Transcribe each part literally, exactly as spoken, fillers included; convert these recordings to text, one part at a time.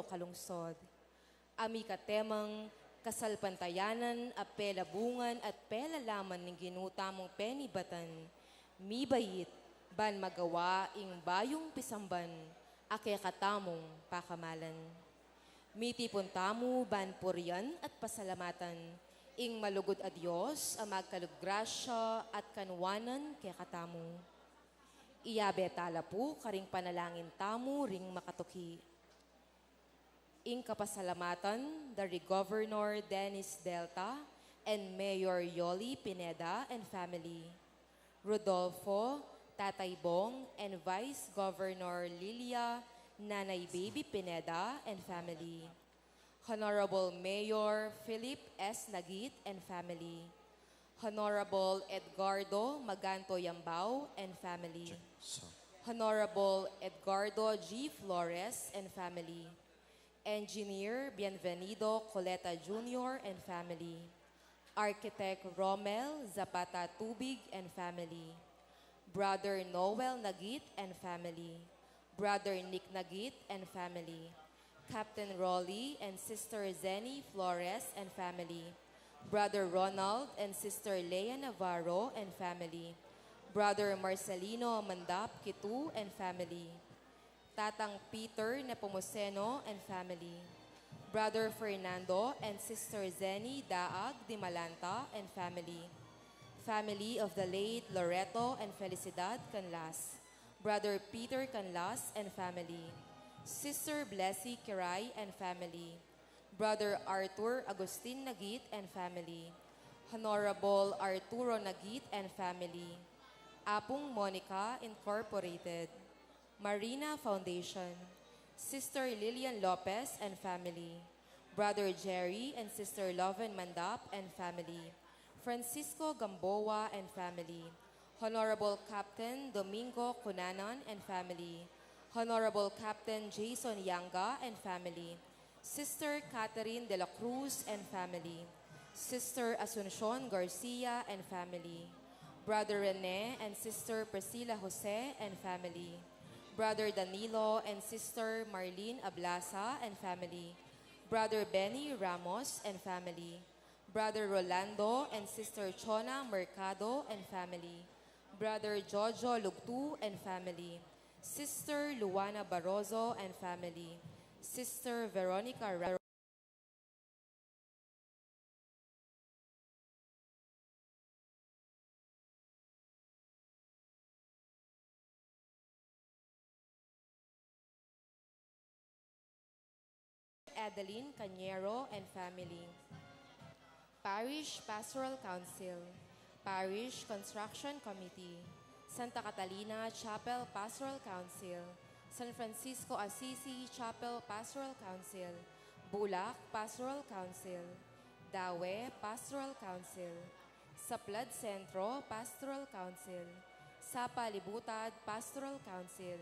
Kalungsod. A mikatemang kasalpantayanan a pelabungan at pelalaman ning Ginu tamung penibatan, mibait ban magawa ing bayung pisamban a kekatamung pakamalan. Mitipun tamu ban purian at pasalamatan ing malugud a Dios a magkalub grasya at kanwanan kekatamu. Iyabe tala pu karing panalangin tamu ring makatuki. Ing kapasalamatan da ri Governor Dennis Delta and Mayor Yoli Pineda and family, Rodolfo, Tatay Bong, and Vice Governor Lilia, Nanay Baby Pineda and family, Honorable Mayor Philip S. Nagit and family, Honorable Edgardo Maganto Yambao and family, Honorable Edgardo G. Flores and family, Engineer Bienvenido Coleta Junior and family, Architect Romel Zapata Tubig and family, Brother Noel Nagit and family, Brother Nick Nagit and family, Captain Rolly and Sister Zenny Flores and family, Brother Ronald and Sister Lea Navarro and family, Brother Marcelino Mandap Kitu and family, Tatang Peter Nepomuceno and family, Brother Fernando and Sister Zenny Daag Dimalanta and family, family of the late Loreto and Felicidad Canlas, Brother Peter Canlas and family, Sister Blessy Kiray and family, Brother Arthur Agustin Nagit and family, Honorable Arturo Nagit and family, Apung Monica Incorporated, Marina Foundation, Sister Lilian Lopez and family, Brother Jerry and Sister Loven Mandap and family, Francisco Gamboa and family, Honorable Captain Domingo Cunanan and family, Honorable Captain Jason Yanga and family, Sister Catherine de la Cruz and family, Sister Asuncion Garcia and family, Brother Rene and Sister Priscilla Jose and family, Brother Danilo and Sister Marlene Ablasa and family, Brother Benny Ramos and family, Brother Rolando and Sister Chona Mercado and family, Brother Jojo Lugtu and family, Sister Luana Barroso and family, Sister Veronica Ra- Adeline Cañero and family, Parish Pastoral Council, Parish Construction Committee, Santa Catalina Chapel Pastoral Council, San Francisco Assisi Chapel Pastoral Council, Bulak Pastoral Council, Dawe Pastoral Council, Saplad Centro Pastoral Council, Sapa Libutad Pastoral Council,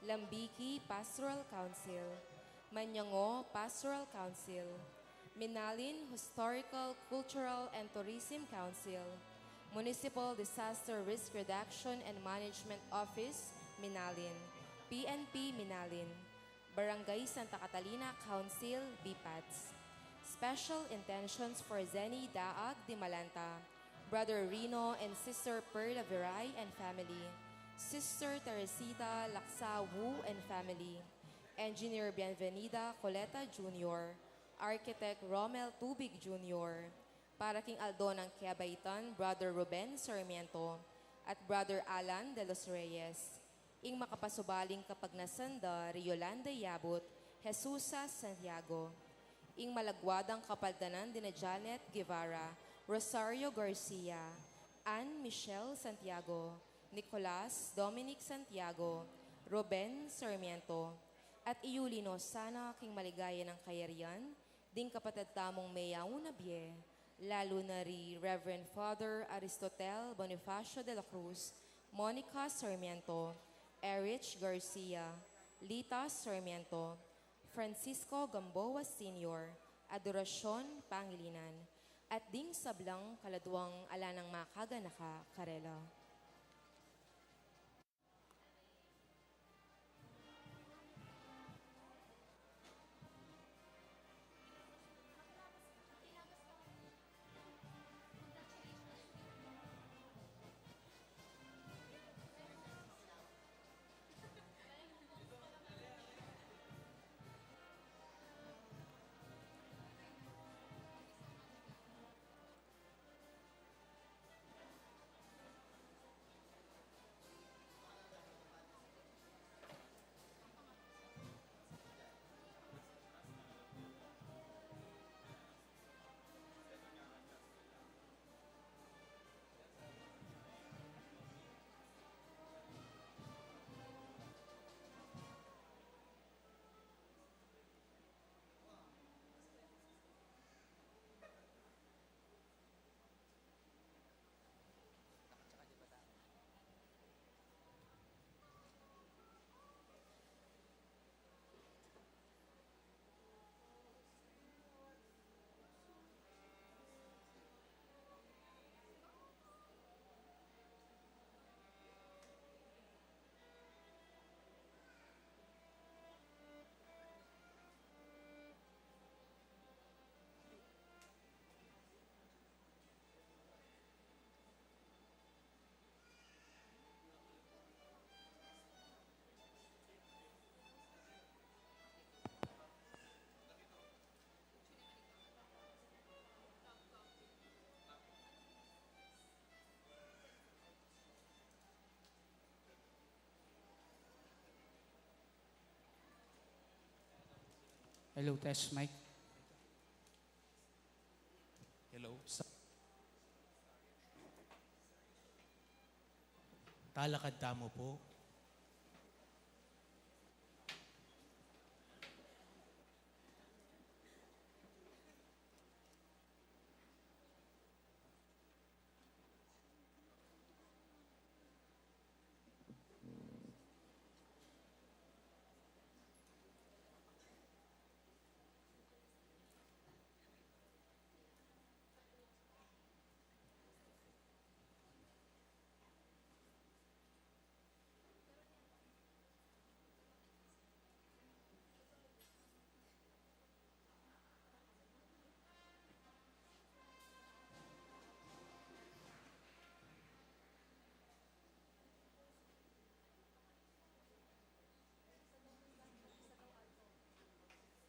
Lambiki Pastoral Council, Manyango Pastoral Council, Minalin Historical, Cultural, and Tourism Council, Municipal Disaster Risk Reduction and Management Office, Minalin, P N P Minalin, Barangay Santa Catalina Council, BPATS. Special intentions for Zenny Daag Dimalanta, Brother Rino and Sister Perla Viray and family, Sister Teresita Laksa Wu and family, Engineer Bienvenida Coleta Junior, Architect Romel Tubig Junior, para king aldo nang kebaitan, Brother Ruben Sarmiento at Brother Alan de los Reyes. Ing makapasubaling kapagnasan da ri Yolanda Yabut, Jesusa Santiago. Ing malagwa dang kapaldanan dina Janet Guevara, Rosario Garcia, Ann Michelle Santiago, Nicolas Dominic Santiago, Ruben Sarmiento, at iyuli no sana king maligaya nang kayarian ding kapatad tamung meyaun a bie, lalu na ri Reverend Father Aristotel Bonifacio de la Cruz, Monica Sarmiento, Erich Garcia, Lita Sarmiento, Francisco Gamboa Senior, Adoracion Pangilinan, at ding sablang kaladwang ala nang makaganaka karela. Hello, test mic. Hello. Sa- Talakad tamu po.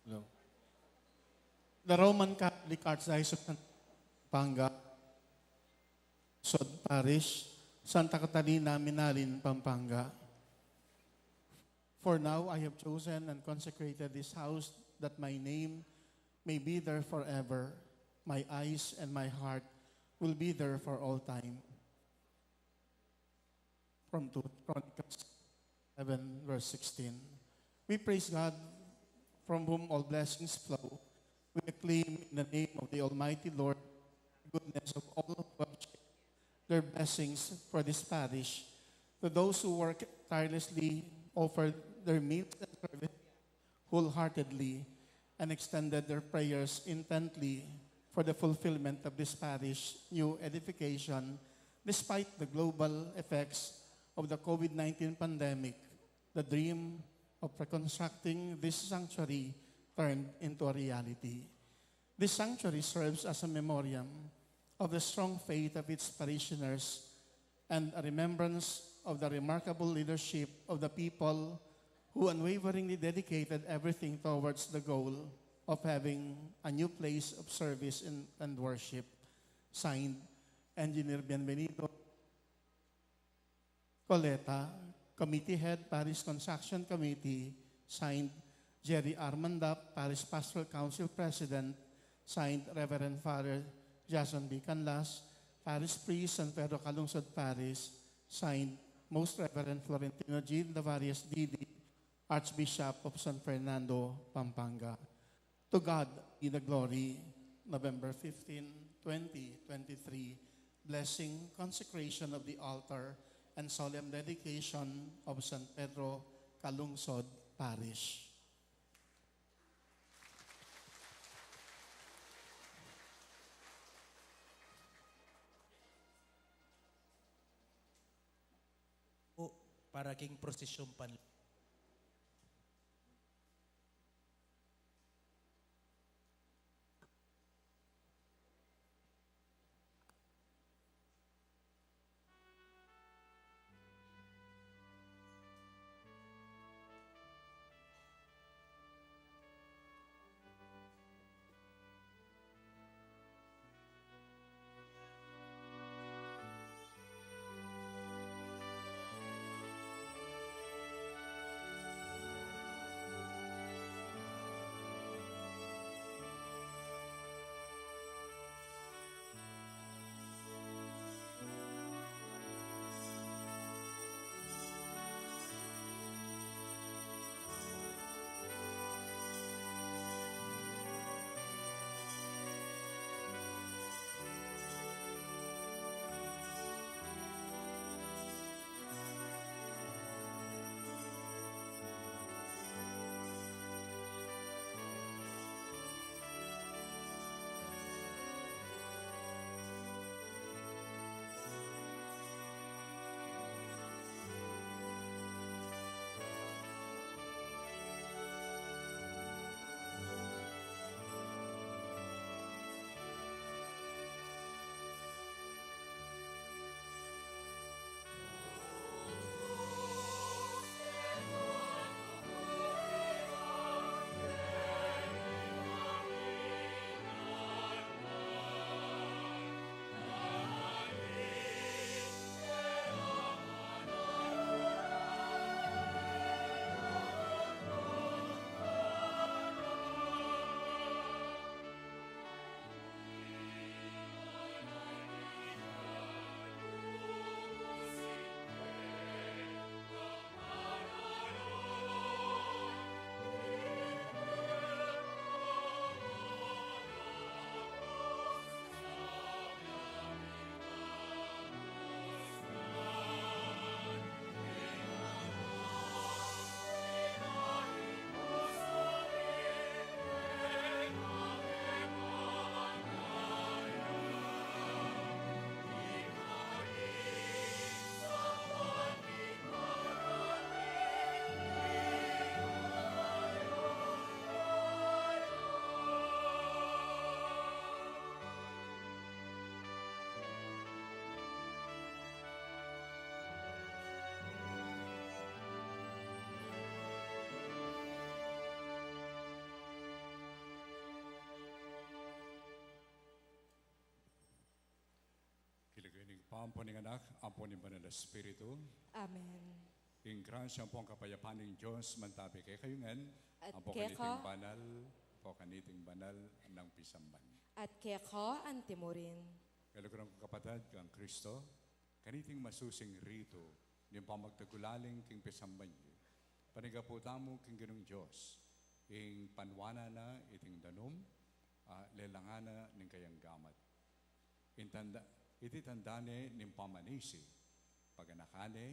Hello. The Roman Catholic Archdiocese of Pampanga, Sod Parish, Santa Catalina, Minalin, Pampanga. For now I have chosen and consecrated this house, that my name may be there forever. My eyes and my heart will be there for all time. From two Chronicles seven, verse sixteen. We praise God, from whom all blessings flow. We acclaim in the name of the Almighty Lord the goodness of all who have shared their blessings for this parish. To those who work tirelessly, offered their meals and service wholeheartedly, and extended their prayers intently for the fulfillment of this parish new edification, despite the global effects of the COVID nineteen pandemic. The dream of reconstructing this sanctuary turned into a reality. This sanctuary serves as a memoriam of the strong faith of its parishioners and a remembrance of the remarkable leadership of the people who unwaveringly dedicated everything towards the goal of having a new place of service and, and worship. Signed, Engineer Bienvenido Coleta, Committee Head, Parish Construction Committee. Signed, Jerry R. Mandap, Parish Pastoral Council President. Signed, Reverend Father Jason B. Canlas, Parish Priest, San Pedro Calungsod Parish. Signed, Most Reverend Florentino G. Lavarias, D D, Archbishop of San Fernando, Pampanga. To God be the glory. November fifteen, twenty twenty-three, blessing, consecration of the altar, and solemn dedication of San Pedro Calungsod Parish. Po, para king prosesyon pan- Ampo ning Anak, ampo ning Banal a Espiritu. Amen. Ing grasya ampo ing kapayapan ning Dios mantabi kekayu ngan. At ampo keka. Kaniting banal, ampo kaniting banal nang pisamban. At keka antimurin. Kaluguran kung kapatad kang Kristo, kaniting masusing ritu ning pamagtagulaling king pisamban yu, panigapu tamu king Ginung Dios, ing panuanan na iting danum, a, lelangan na ning kayang gamat. Ing tanda, iti tanda ne ning pamanisi, paganakan ne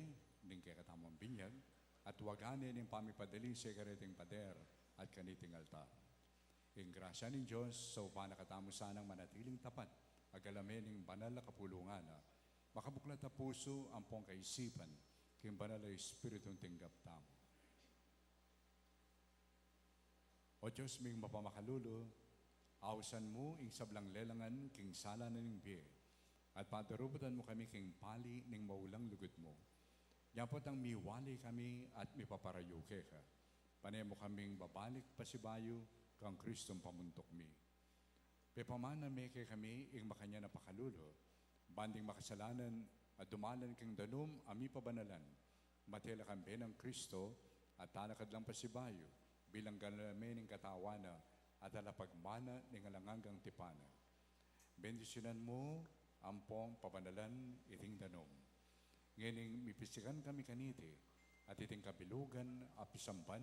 ning kekatamung binyag, at wagan ne ning pamipadalise kaniting pader at kaniting altar. Ing grasya ning Dios, saupan na katamu sanang manatiling tapat, agalamen ning banal a kapulungan na, makabuklat a pusu ampong kaisipan, king banal a Espiritung tinggap tamu. O Dios ming mapamakalulu, ausan mu ing sablang lelangan king sala na ning bie, at padaruputan mu kami king pali ning maulang lugud mu. Nya potang miwali kami at mipaparayu keka, pane mu kaming babalik pasibayu kang Kristong pamuntuk mi. Pepamana me kekami ing makanyan a pakalulu, ban ding makasalanan a dumalan king danum a mipabanalan, mate la kang benang Kristo, at talakad lang pasibayu, bilang galamen ning katawan na, at talapagmana ning alang anggang tipan na. Bendisyunan mu ampong pabanalan iting danum. Ngening mipisigan kami kaniti, at iting kabilugan a pisamban,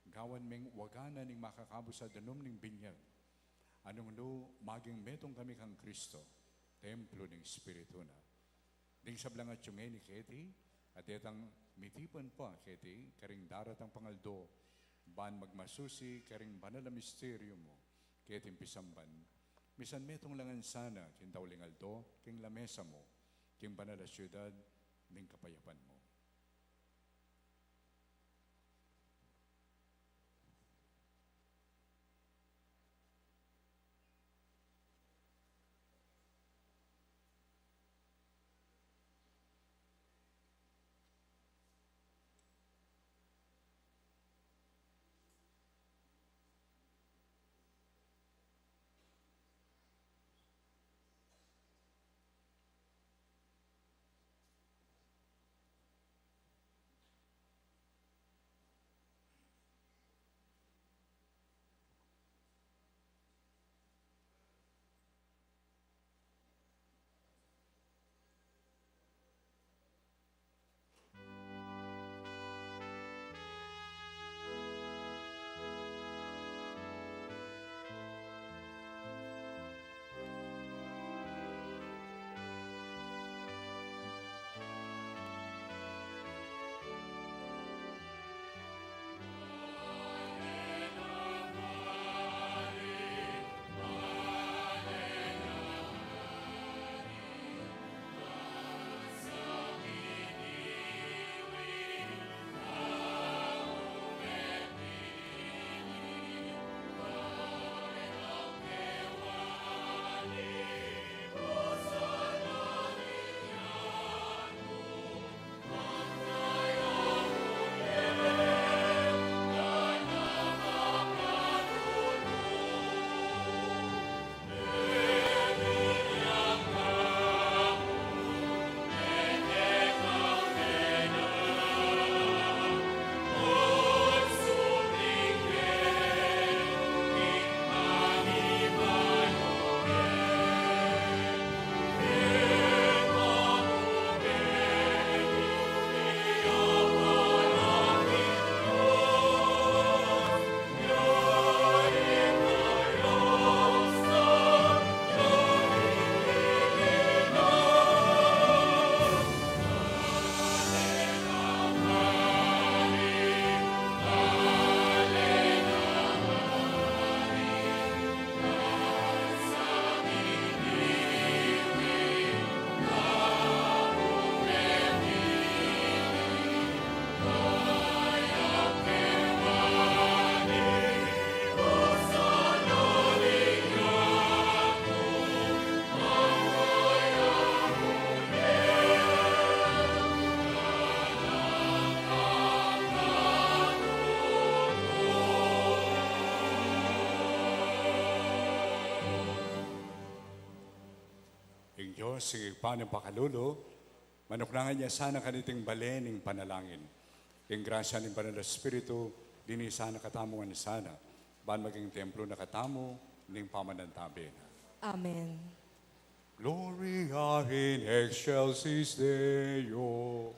gawan meng wagan na ning makakabus a danum ning binyag, a nung nu maging metung kami kang Kristo, templo ning Espiritu na. Ding sablang atyu ngeni keti, at detang mitipan pa keti karing daratang pangaldo, ban magmasusi karing banal a misteryu mu, keting pisamban, misan metung la ngan sana king dauling aldo, king lamesa mu, king banal a siudad ning kapayapan mu. Sige pa ning pakalulu, manuknangan ya sana kaniting bale ning panalangin. Ing grasya ning Banal a Espiritu, dini sana katamu ngan sana, ban maging templo na katamu ning pamanantabe na. Amen. Gloria in excelsis Deo.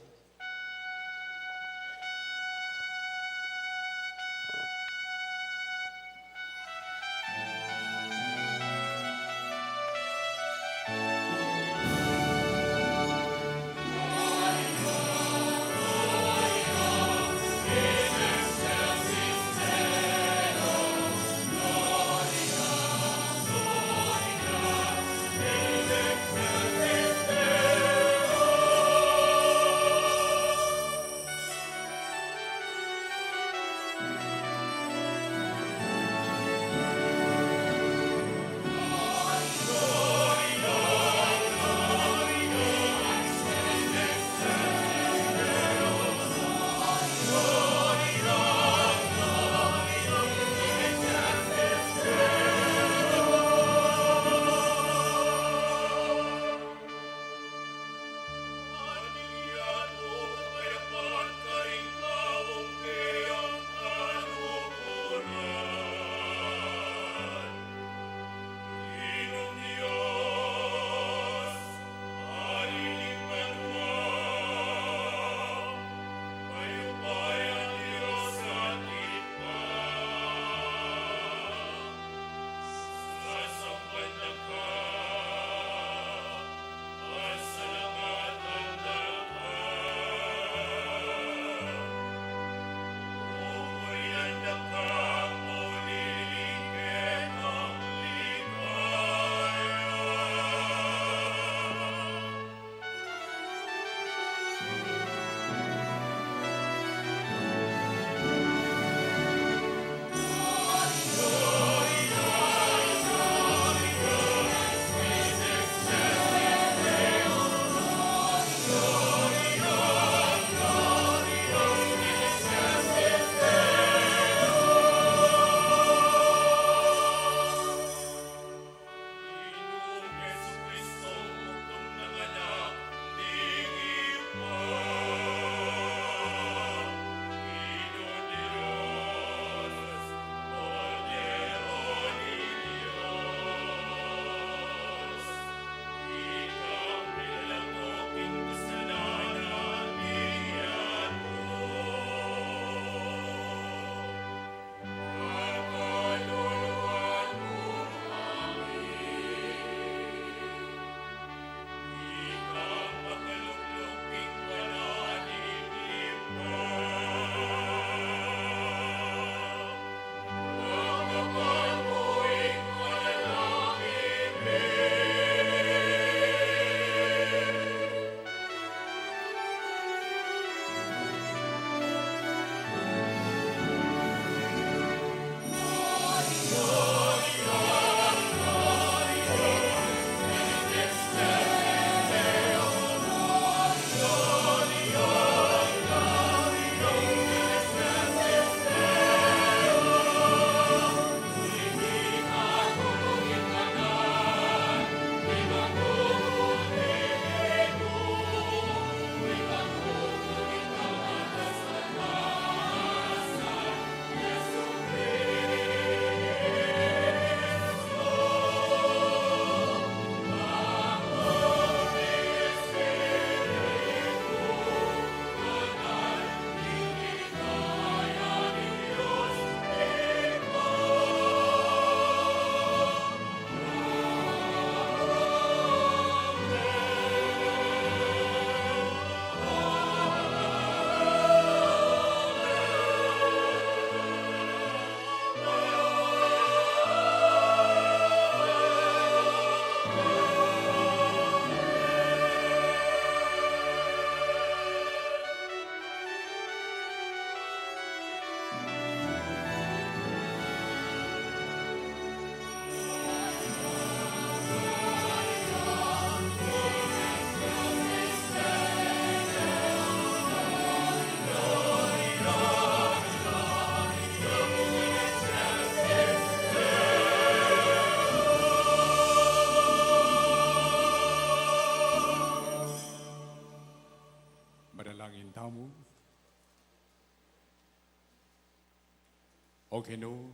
O Ginu,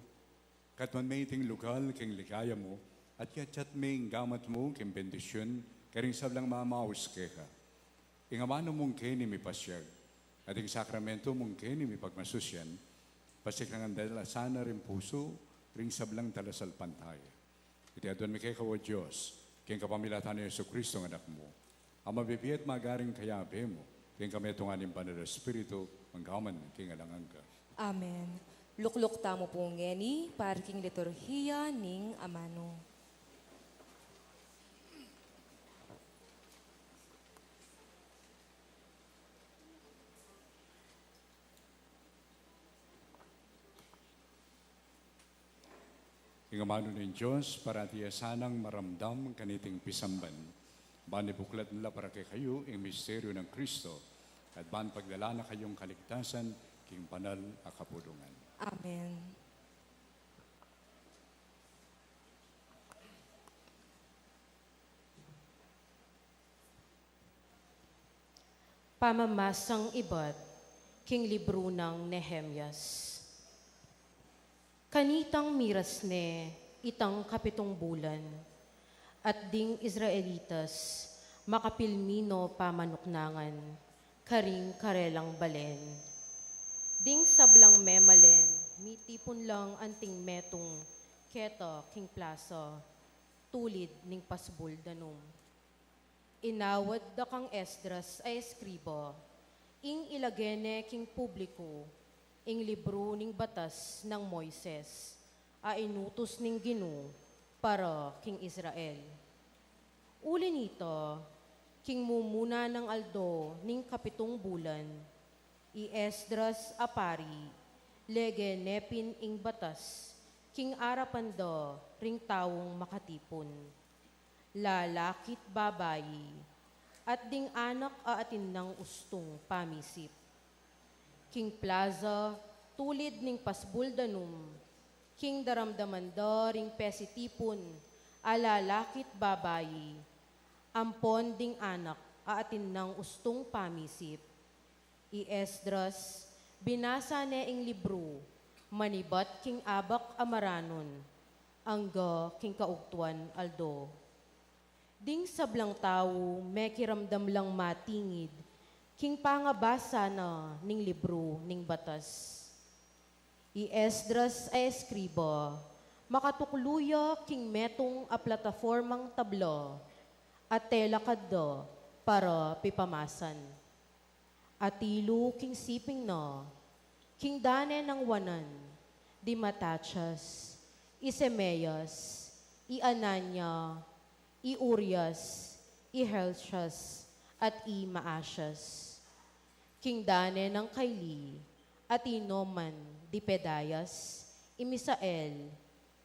katmuan me iting lugal king ligaya mu, at yatyat me ing gamat mu king bendisyun karing sablang mamaus keka. Ing amanu mung keni mipasyag, at ing sakramentu mung keni mipagmasusyan, pasiknangan da la sana ring pusu ring sablang talasalpantaya. Iti aduan mi keka, o Dios, king kapamilatan nang Jesucristo a Anak mu, a mabibie at magaring kayabe mu, king kametungan ning Banal a Espiritu, mangga man king alang angga. Amen. Lukluk tamu pu ngeni para king liturhiya ning amanu. Ing amanu ning Dios, parati ya sanang maramdam kaniting pisamban, ban ibuklat na la para kekayu ing misteryu nang Kristo, at ban pagdala na kayung kaligtasan king banal a kapulungan. Amen. Pamamasang ibat king libru nang Nehemias. Kanitang miras ne itang kapitung bulan, at ding Israelitas makapilmi no pamanuknangan karing karelang balen. Ding sablang memalen mitipun lang anting metung keta king plasa, tulid ning pasbul danum. Inawad da kang Esdras a eskriba, ing ilage ne king publiku ing libru ning batas nang Moises, a inutus ning Ginu para king Israel. Uli nita, king mumuna nang aldo ning kapitung bulan, i Esdras a pari, lege ne pin ing batas king arapan da ring taung makatipun, lalakit babai, at ding anak a atin nang ustung pamisip. King plaza, tulid ning pasbul danum, king daramdaman da ring pesitipun a lalakit babai, ampon ding anak a atin nang ustung pamisip, i Esdras binasa ne ing libru manibat king abak a maranun angga king kaugtuan aldo. Ding sablang tau mekiramdam lang matingid king pangabasa na ning libru ning batas. I Esdras a eskriba, makatuklu ya king metung a plataformang tabla a telakad da para pipamasan. Atilu king siping na, king dane nang wanan, di Matatias, i Semeas, i Anania, i Urias, i Hilcias, at i Maasias. King dane nang kaili, atinu man di Pedaias, i Misael,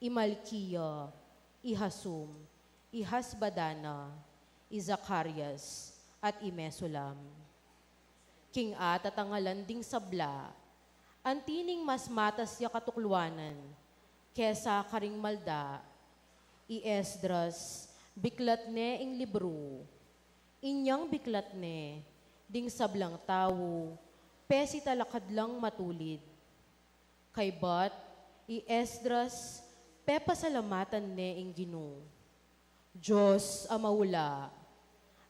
i Malkia, i Hasum, i Hasbadana, i Zacarias, at i Mesulam. King atatangalan ding sabla, anti ning mas matas ya katukluanan kesa karing malda, i Esdras biklat ne ing libru. Inyang biklat ne, ding sablang tau pesitalakad lang matulid. Kaybat i Esdras pepasalamatan ne ing Ginu, Dios a maula,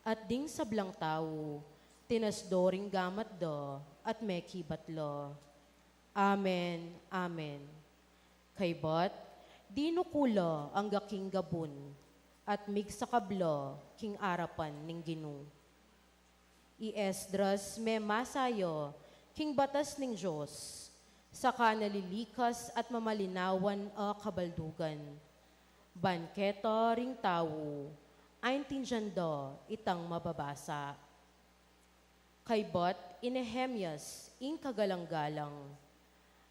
at ding sablang tau tinasdo ring gamat da at mekibat la, "Amen, amen." Kaybat dinuku la angga king gabun at migsakab la king arapan ning Ginu. I Esdras memasa ya king batas ning Dios, saka nalilikas at mamalinawan a kabaldugan. Ban keta ring tau aintindian da itang mababasa. Kaybat i Nehemias ing kagalang-galang,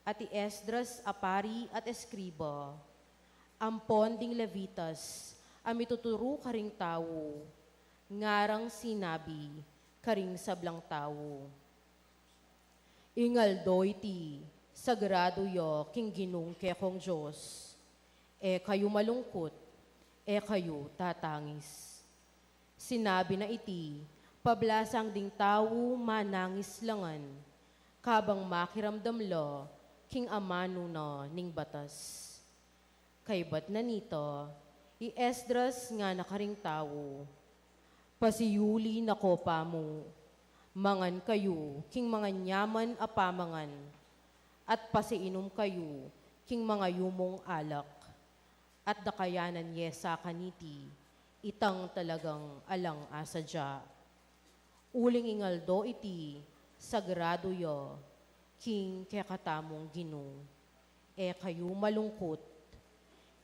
at i Esdras a pari at eskriba, ampon ding Levitas a mituturu karing tau, ngarang sinabi karing sablang tau, "Ing aldo iti sagradu ya king Ginung kekong Dios. E kayu malungkut, e kayu tatangis." Sinabi na iti pablasang ding tau manangis la ngan, kabang makiramdam la king amanu na ning batas. Kaybat na nita, i Esdras ngana karing tau, pasiyuli na ko pamu, mangan kayu king manganyaman a pamangan, at pasiinum kayu king mangayumung alak, at dakayanan ye sa kaniti itang talagang alang asadya. Uling ing aldo iti sagradu ya king kekatamung Ginu. E kayu malungkut,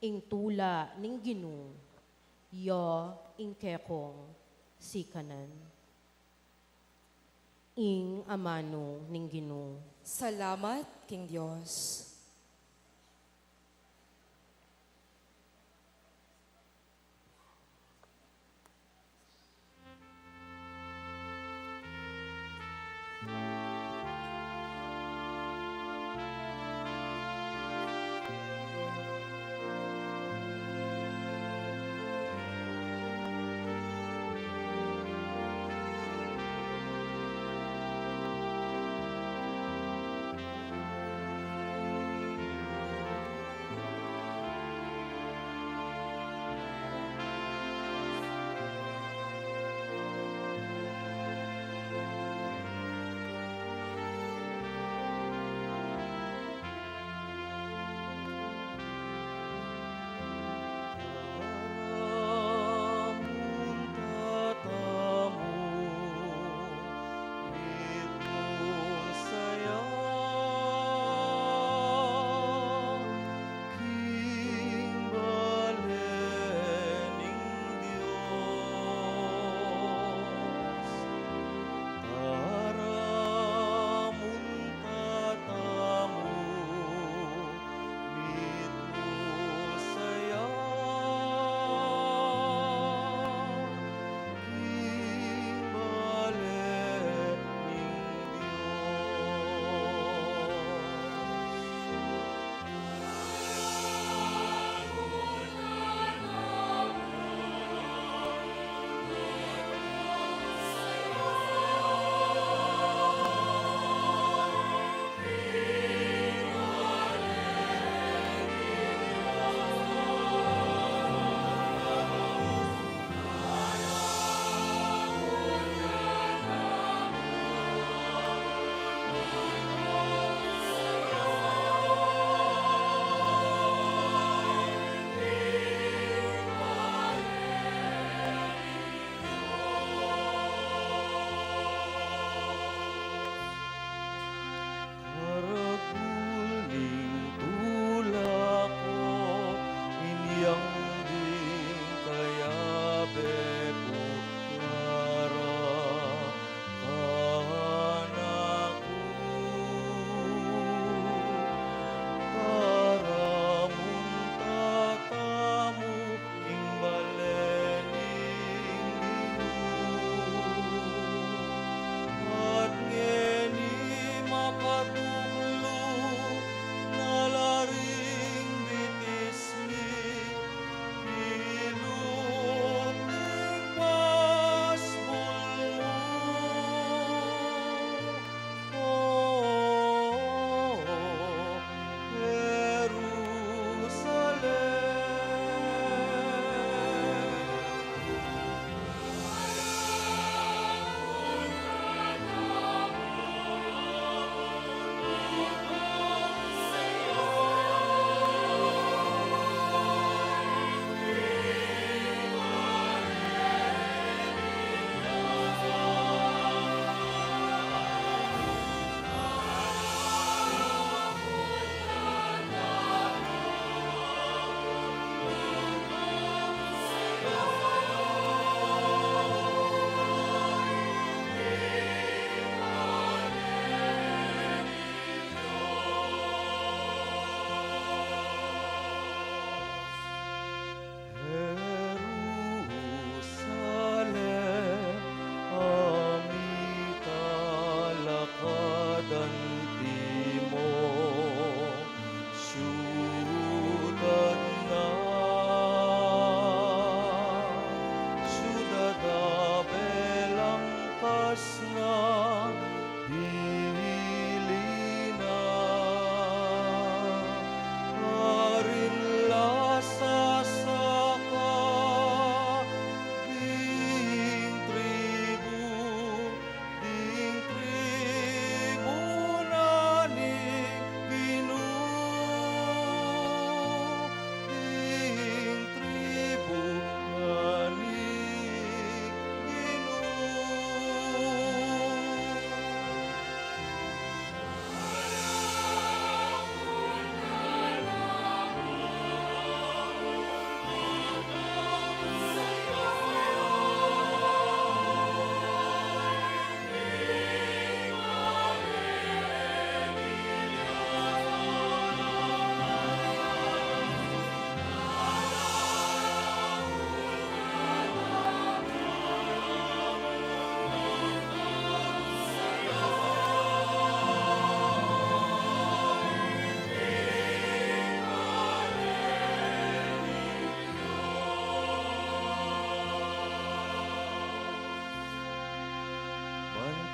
ing tula ning Ginu ya ing kekong sikanan. Ing amanu ning Ginu. Salamat king Dios.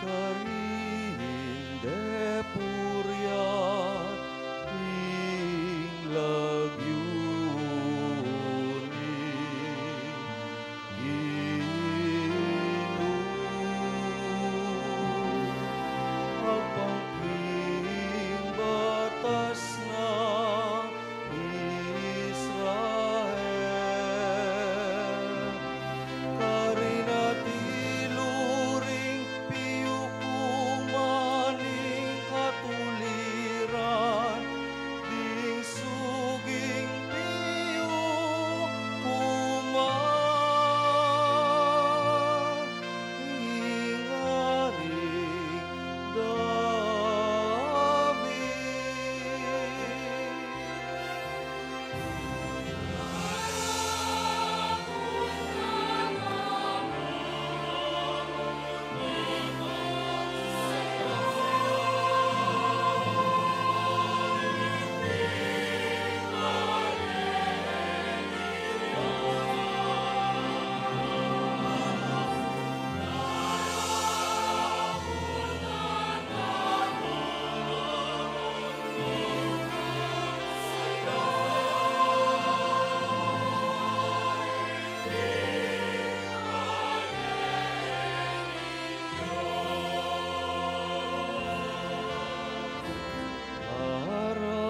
Karin depurian ing lagyu ning Ginu, agpang king batas nang Israel. Karin atilu ring piukuman ning katuliran, ding suging piukuman ning Aring David.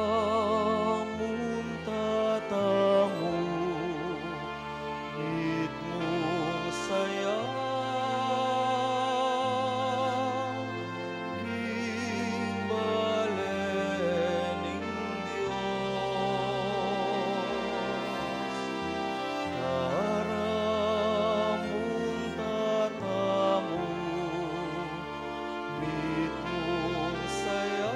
Aramun tatamu mitmung saya king bale ning Dios. Aramun tatamu mitmung saya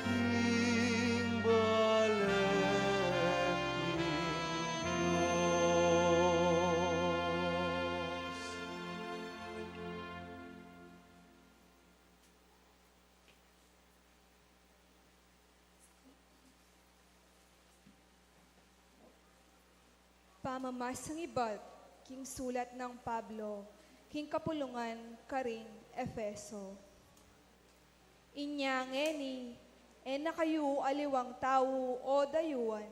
king bale ning Dios. Pamamasang ibat king sulat nang Pablo king kapulungan karing Efeso. Inya ngeni, e na kayu aliwang tau o dayuan,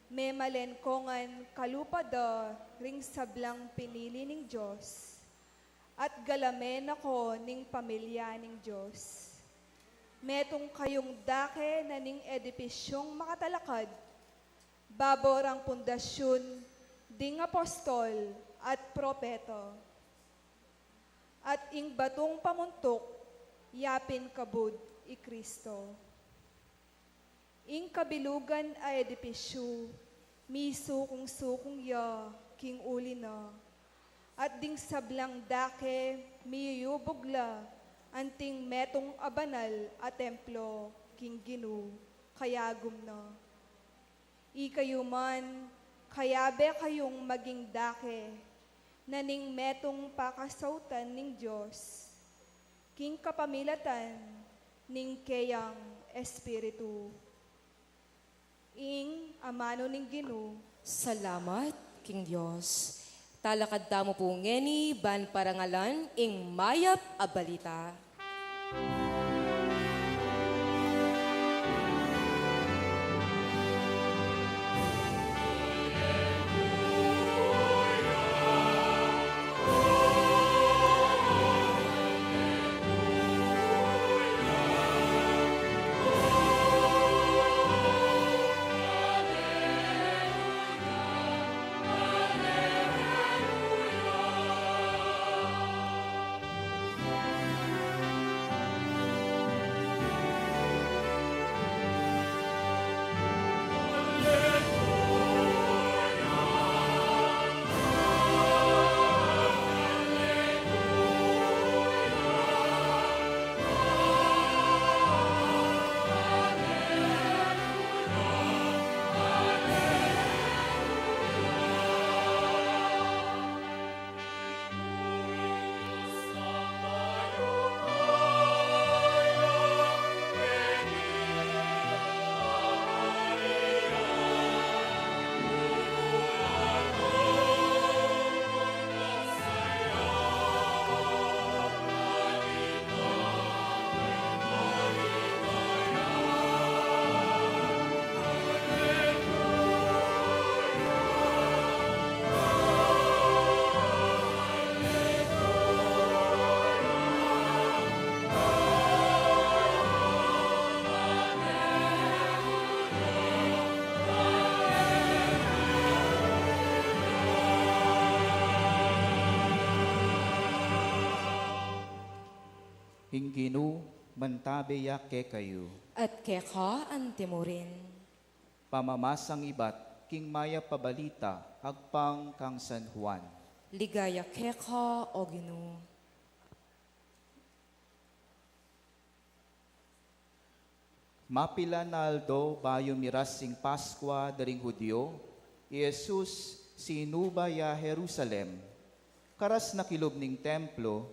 memalen ko ngan kalupa da ring sablang pinili ning Dios, at galame na ko ning pamilya ning Dios. Metung kayung dake na ning edipisyung makatalakad, babo rang pundasyun ding apostol at propeta, at ing batung pamuntuk, ya pin kabud i Kristo. Ing kabilugan a edipisyu, misukung-sukung ya king uli na, at ding sablang dake miyuyubug la anting metung a banal a templo king Ginu, kayagum na. Ikayu man, kayabe kayung maging dake na ning metung pakasautan ning Dios, king kapamilatan ning keyang Espiritu. Ing amanu ning Ginu. Salamat king Dios. Talakad tamu pu ngeni ban parangalan ing mayap a balita. Ing Ginu mantabe ya kekayu. At keka antimurin. Pamamasang ibat king Mayap a Balita agpang kang San Juan. Ligaya keka, o Ginu. Mapilan a aldo bayu miras ing Paskua da ring Judio, i Jesus sinuba ya Jerusalem. Karas na kilub ning templo,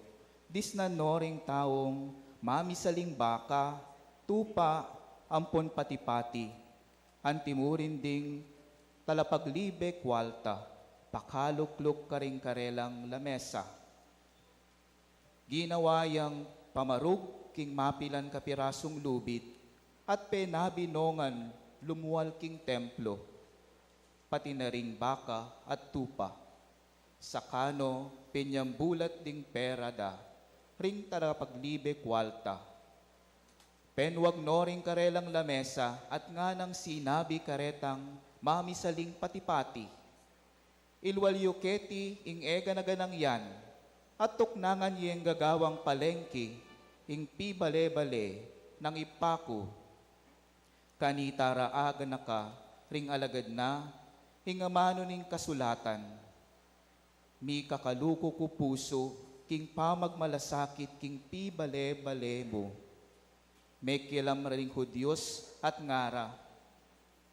disnan no ring taung mamisaling baka, tupa, ampon pati-pati. Antimurin ding talapaglibe kualta, pakalukluk karing karelang lamesa. Ginawa yang pamarug king mapilan kapirasung lubid at penabi no ngan lumual king templo, pati na ring baka at tupa. Saka no pinyambulat ding pera da ring talapaglibe kualta. Penwag no ring karelang lamesa at nganang sinabi karetang mamisaling pati-pati, "Ilwal yu keti ing e gana-ganang yan, at tuknangan yeng gagawang palengke ing pibale-bale nang Ibpa ku. Kanita ra aganaka ring alagad na ing amanu ning kasulatan." Mikakaluku ku pusu king pamagmalasakit king pibale-bale mu. Mekialam ra ring Judios at ngara,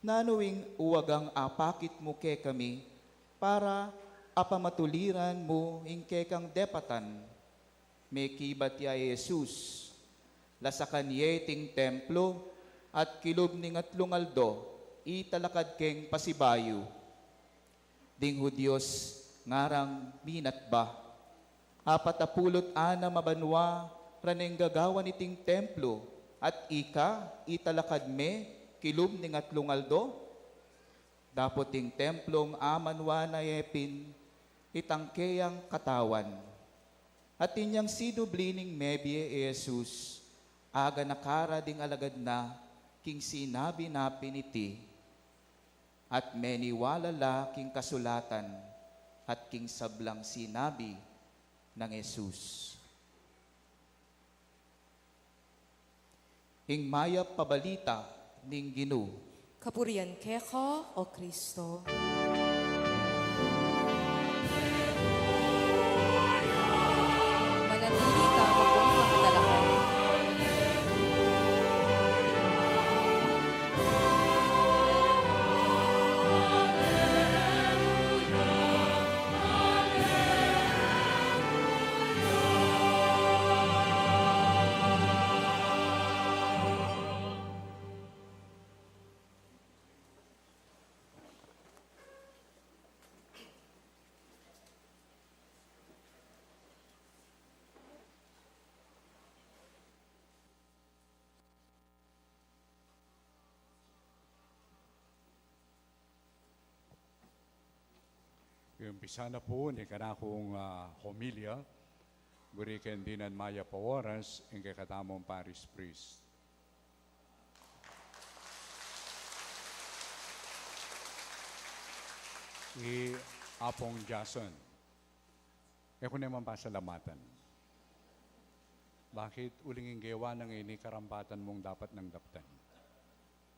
"Nanu ing uwagang apakit mu kekami para apamatuliran mu ing kekang depatan?" Mekibat ya i Jesus, lasakan ye iting templo, at kilub ning atlung aldo italakad keng pasibayu. Ding Judios ngarang minatba, "Apat a pulu't anam a banua ra neng gagawan iting templo, at ika italakad me kilub ning atlung aldo?" Dapot ing templong amanua na ye pin itang keyang katawan. At inyang sinubli ning mebie i Jesus, aganaka ra ding alagad na king sinabi na pin iti, at meniwala la king kasulatan at king sablang sinabi nang Jesus. Ing Mayap a Balita ning Ginu. Kapurian keka, O Kristo. Manatili tamu pong makatalakan. Umpisa na pu ning kanakung, ah, homilya. Buri keng dinan mayap a oras ing kekatamung parish priest, i Apung Jason. E ku ne man pasalamatan. Bakit? Uling ing gewa nang ini karampatan mung dapat nang daptan.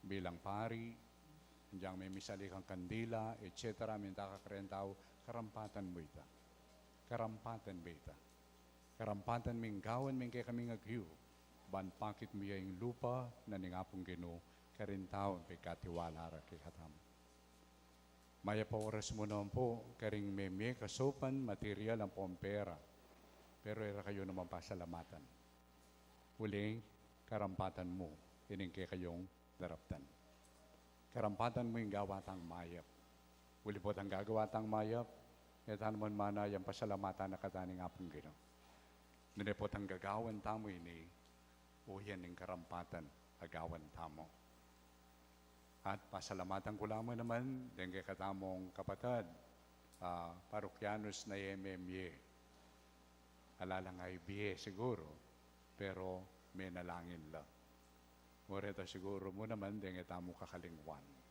Bilang pari, anjang memisali kang kandila, et cetera, minta ka kareng tau, karampatan mu ita. Karampatan mu ita. Karampatan ming gawan ming kekaming agyu, ban pakit mu ya ing lupa na ning Apung Ginu, karing tau pigkatiwala ra kekatamu. Mayap a oras mu naman pu karing memie, kasaupan, material ampong pera. Pero e ra kayu naman pasalamatan. Uling karampatan mu ining kekayung daraptan. Karampatan mu ing gawa tang mayap. Uli potang gagawa tang mayap, e ta naman mana yang pasalamatan na kata ning Apung Ginu. Nune potang gagawan tamu ini, uyan ing karampatan a gawan tamu. At pasalamatan ku la mu naman deng kekatamung kapatad, ah, parokyanus na e memie. Ala lang bie siguru, pero menalangin la. Mu reta siguru mu naman deng ketamu kakalingwan.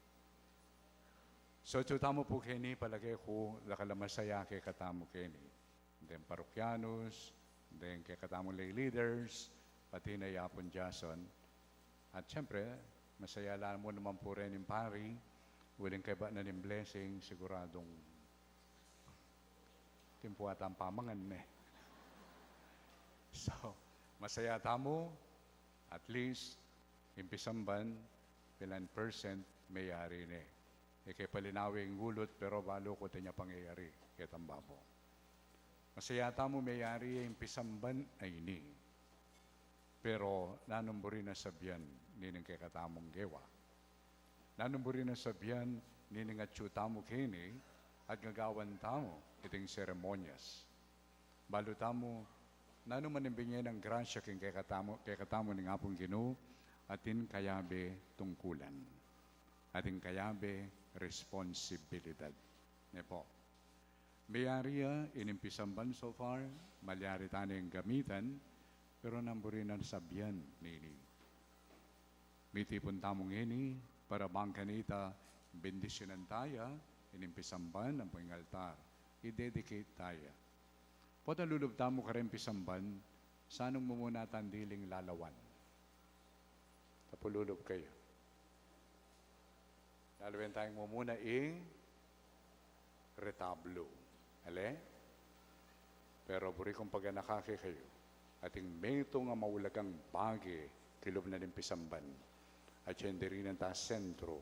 So, atyu tamu pu keni, palage ku dakal a masaya kekatamu keni. Deng parokyanus, deng kekatamung lay leaders, pati na i Apung Jason. At siyempre, masaya la mu naman pu rin ing pari, uling kaybat na ning blessing, siguradung atin pu atang pamangan ne. So, masaya tamu, at least, ing pisamban, pilan percent, meyari ne. E ke pa linawe ing ulut, pero balu ku atin ya pangyayari, ketang babo. Masaya tamu meyari ya ing pisamban a ini. Pero nanung buri na sabian nining kekatamung gewa? Nanung buri na sabian nining atyu tamu keni at gagawan tamu iting seremonyas? Balu tamu, nanu man ing binie nang grasya king kekatamu, kekatamu ning Apung Ginu, atin kayabe tungkulan. Atin kayabe responsibilidad. Ne pu. Meyari ya ining pisamban so far, malyari tane ing gamitan, pero nanung buri na sabian nini? Mitipun tamu ngeni para bang kanita bendisyunan taya ining pisamban ampong ing altar. I-dedicate taya. Pota lulub tamu kareng pisamban, sanung mu muna tang diling lalawan? Tapu lulub kayu. Lalawen taya mu muna ing retablo. Ale? Pero buri kung paganaka kekayu, atin metung a maulagang bage kilub na ning pisamban. At yan diri nang ta sentro,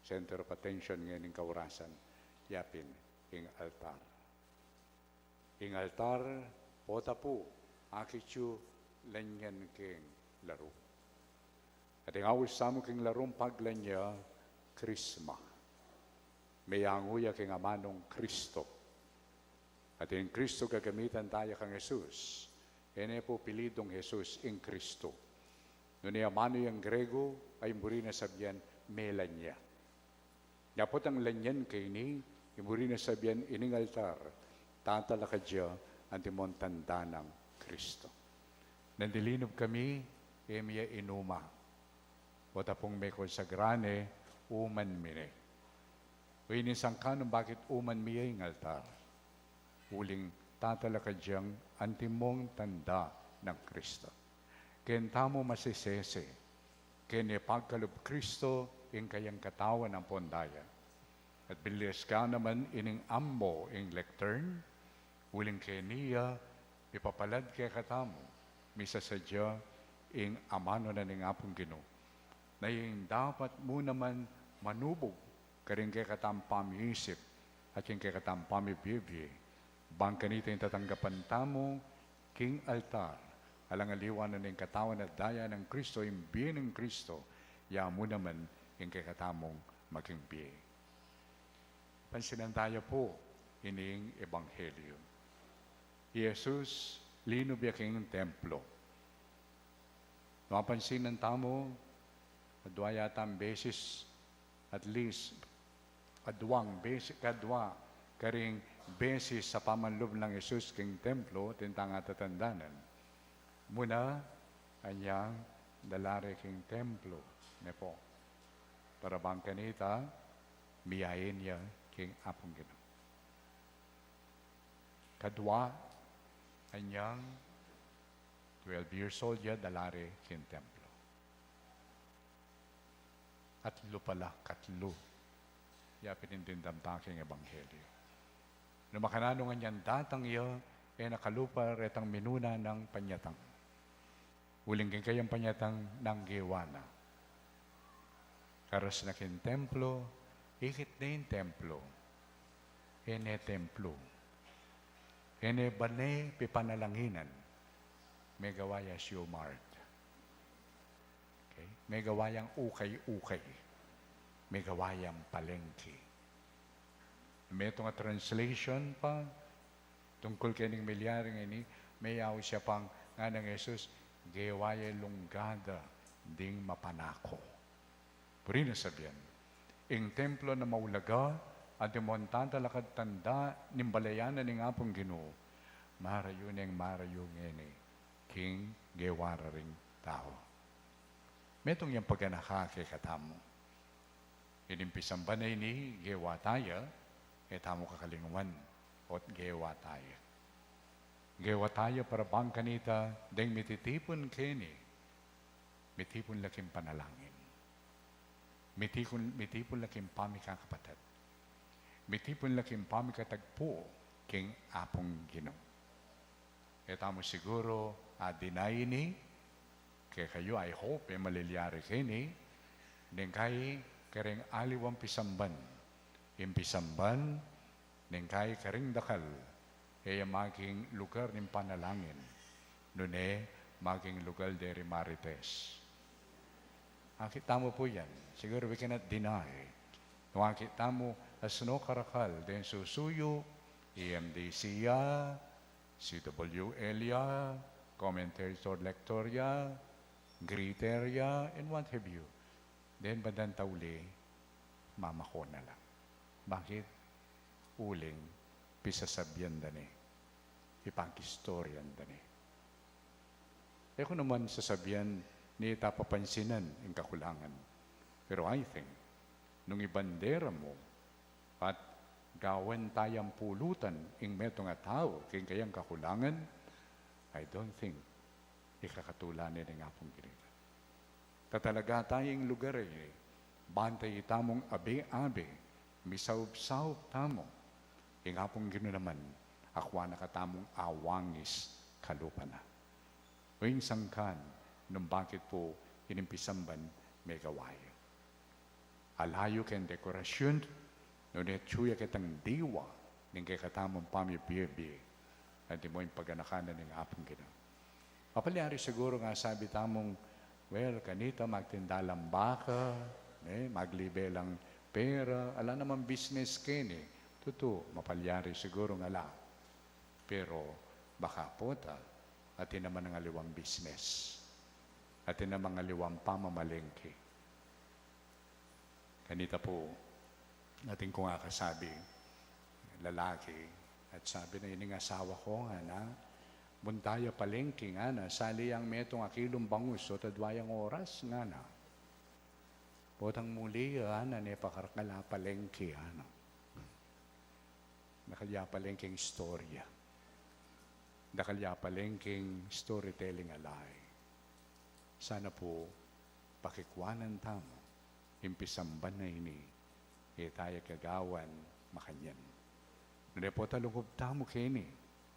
center of attention ngening kaurasan, yapin ing altar. Ing altar, pota pu, akit yu, lanyan keng laru. At ing aus tamu king larung paglanya, Krisma. Meyangu ya king amanung Kristo. At ing Kristo gagamitan taya kang Jesus. E ne pu pilidung Jesus, ing Kristo. Nune amanu yang Grego, ay buri na sabian melanya. Dapot ing lanyan keni, ing buri na sabian ining altar, tatalakad ya antimong tanda nang Kristo. Nung dilinub kami, e mi ya inuma. Pota pung mekonsagra ne, uman mi ne. O ini ing sangkan nung bakit uman mi ya ing altar. Uling tatalakad yang antimong tanda nang Kristo. Keng tamu masisese, keni pagkalub Kristo ing kayang katawan ampong daya. At binlias ka naman ining ammo ing lectern, uling keni ya, mipapalad kekatamu, misasadya ing amanu na ning Apung Ginu. Na ing dapat mu naman manubug karing kekatang pamiisip at king kekatang pamibie-bie. Bang kanita ing tatanggapan tamu king altar, alang aliwa na ning katawan at daya nang Kristo, ing bie nang Kristo, ya mu naman ing kekatamung maging bie. Pansinan taya pu ining ebanghelyo. I Jesus, linub ya king templo. Mapansinan tamu, kadwa yatang beses, at least, kadwang beses, kadwa karing beses a pamanlub nang Jesus king templo, atin tang atatandanan. Muna, anyang dala re king templo, ne pu. Para bang kanita, miyain ya king Apung Ginu. Kadwa, anyang twelve years old ya, dala re king templo. Katlu pala, katlu. Ya pin ing dimdam ta king ebanghelyo. Nung makananu ngan yang datang ya, e na kalupa retang minuna nang panyatang. Uling king kayang panyatang nang gewa na. Karas na king templo, ikit ne ing templo. E ne templo. E ne bane pipanalanginan. Megawa yang Sumart. Okay? Megawa yang ukay-ukay. Megawa yang palengke. Metung a translation pa, tungkul kening milyari ngeni, meyaus ya pang ngana nang Jesus, gewa ya lunggada ding mapanako. Buri na sabian, ing templo na maulaga, antimong tatalakad tanda ning balayan na ning Apung Ginu, marayu neng marayu ngeni, king gewa ra ring tau. Metung yang paganaka kekatamu. Ining pisamban a ini, gewa taya, e tamu kakalingwan, ot gewa taya. Gewa taya para bang kanita deng mititipun keni, mitipun la king panalangin. Mitipun, mitipun la king pamikakapatad. Mitipun la king pamikatagpu king Apung Ginu. E tamu siguru a-deny ini, kekayu, I hope, e malilyari keni, neng kai kareng aliwang pisamban. Ing pisamban, neng kai kareng dakal, e ya maging lugar ning panalangin, nune maging lugar de ring marites. Akit tamu pu yan. Siguru we cannot deny. Nung akit tamu, asno karakal deng susuyu, E M D C ya, C W L ya, commentator lector ya, greeter ya, and what have you. Then, bandang tauli, mamako na la. Bakit? Uling pisasabian da ne, ipagistoryan da ne. E ku naman sasabian ne ita papansinan ing kakulangan. Pero I think, nung ibandera mu at gawan tayang pulutan ing metung a tau king kayang kakulangan, I don't think ikakatula ne ning Apung Ginu. Tatalaga taya ing lugar a ini, bantay tamung abe-abe, misaup-saup tamu. Ing Apung Ginu naman, akwa na katamung awangis kalupa na. O ing sangkan, nung bakit pu ining pisamban megawa ya. Alayu keng dekorasyun, nune atyu ya ketang diwa ning kekatamung pamibie-bie, antimo ing paganakan na ning Apung Ginu. Mapalyari siguru nga sabi tamung, well, kanita magtinda lang baka, ne, maglibe lang pera, ala namang business keni. Tutu, mapalyari siguru nga ala. Pero baka pota, atin namang aliwang business. Atin namang aliwang pamamalengke. Kanita pu, atin kung akasabi, lalaki, at sabi na, ining asawa ku, ngana, munta ya palengke, ngana, sali yang metung a kilung bangus, o tadwa yang oras, ngana. Potang muli, ngana, ne pakarakal a palengke, ngana. Dakal ya palengkeng istorya. Dakal ya palengkeng storytelling a lai. Sana pu, pakikwanan tamu ing pisamban a ini, e taya gagawan makanyan. Nune pota lungub tamu keni,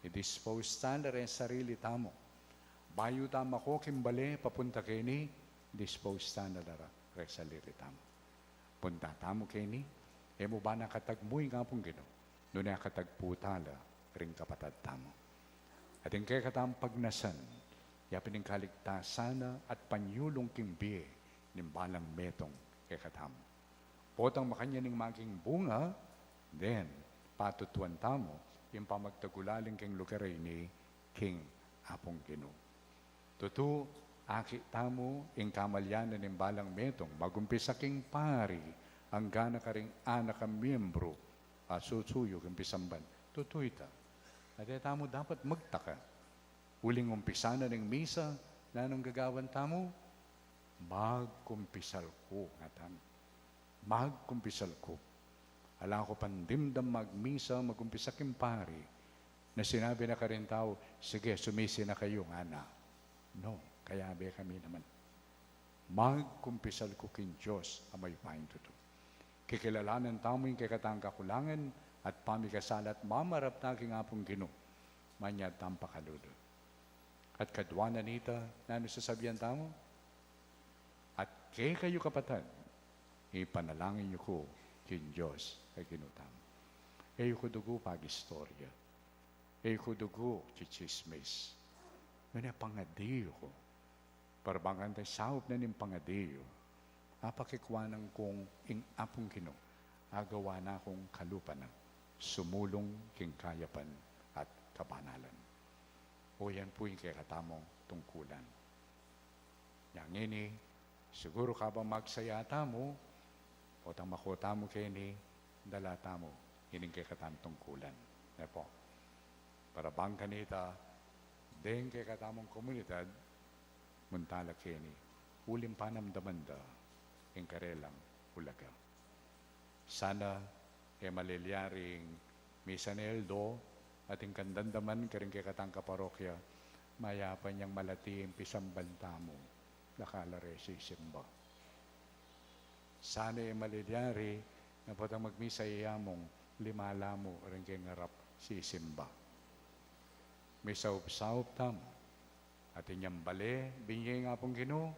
i-dispose tala reng sarili tamu. Bayu ta mako king bale papunta keni, dispose tala reng sarili tamu. Punta tamu keni, e mu ba na katagmu ing Apung Ginu, nune akatagpu tala ring kapatad tamu. At ing kekatamung pagnasan, ya pin ing kaligtasan na at panyulung king bie ning balang metung kekatamu. Potang makanyan ing maging bunga, then, patutuan tamu ing pamagtagulaling king lugar a ini king Apung Ginu. Tutu, akit tamu ing kamalyanan ning balang metung, magumpisa king pari, angga na karing anak a miyembru a susuyu king pisamban. Tutu ita. At e tamu dapat magtaka. Uling umpisa na ning misa, nanung gagawan tamu? Magkumpisal ku, ngatan. Magkumpisal ku. Ala ku pang dimdam magmisa, magumpisa king pari, na sinabi na karing tau, sige, sumisi na kayu, ngana. No, kayabe kami naman. Magkumpisal ku king Dios a mayupayang tutu. Kikilalanan tamu ing kekatang kakulangan at pamikasala at mamarap ta king Apung Ginu. Manyad tang pakalulu. At kadua na nita, nanu sasabian tamu? At kekayu kapatad, ipanalangin yu ku king Dios a Ginu tamu. E yu ku dugu pagistorya. E yu ku dugu chichismis. Nune pangadi yu ku. Para bang kanita saup na ning pangadi yu, apakikwanan kung ing Apung Ginu agawan na kung kalupa na, sumulung king kayapan at kabanalan. O yan pu ing kekatamung tungkulan. Yang ini, siguru kabang magsaya tamu, o tamako tamu keni, dala tamu ining kekatamung tungkulan. Ne pu? Para bang kanita, deng kekatamung komunidad, munta la keni, uling panamdaman da ing karelang ulaga. Sana e malilyari ing misa ning aldo Atin kang damdaman karing kekatang kaparokya, mayap yang malati ing pisambal tamu, dakal la re sisimba. Sana e malilyari na potang magmisa ya mung lima la mu reng kengarap sisimba. Misaupsaup tamu. Atin yang bale, binye ing Apung Ginu,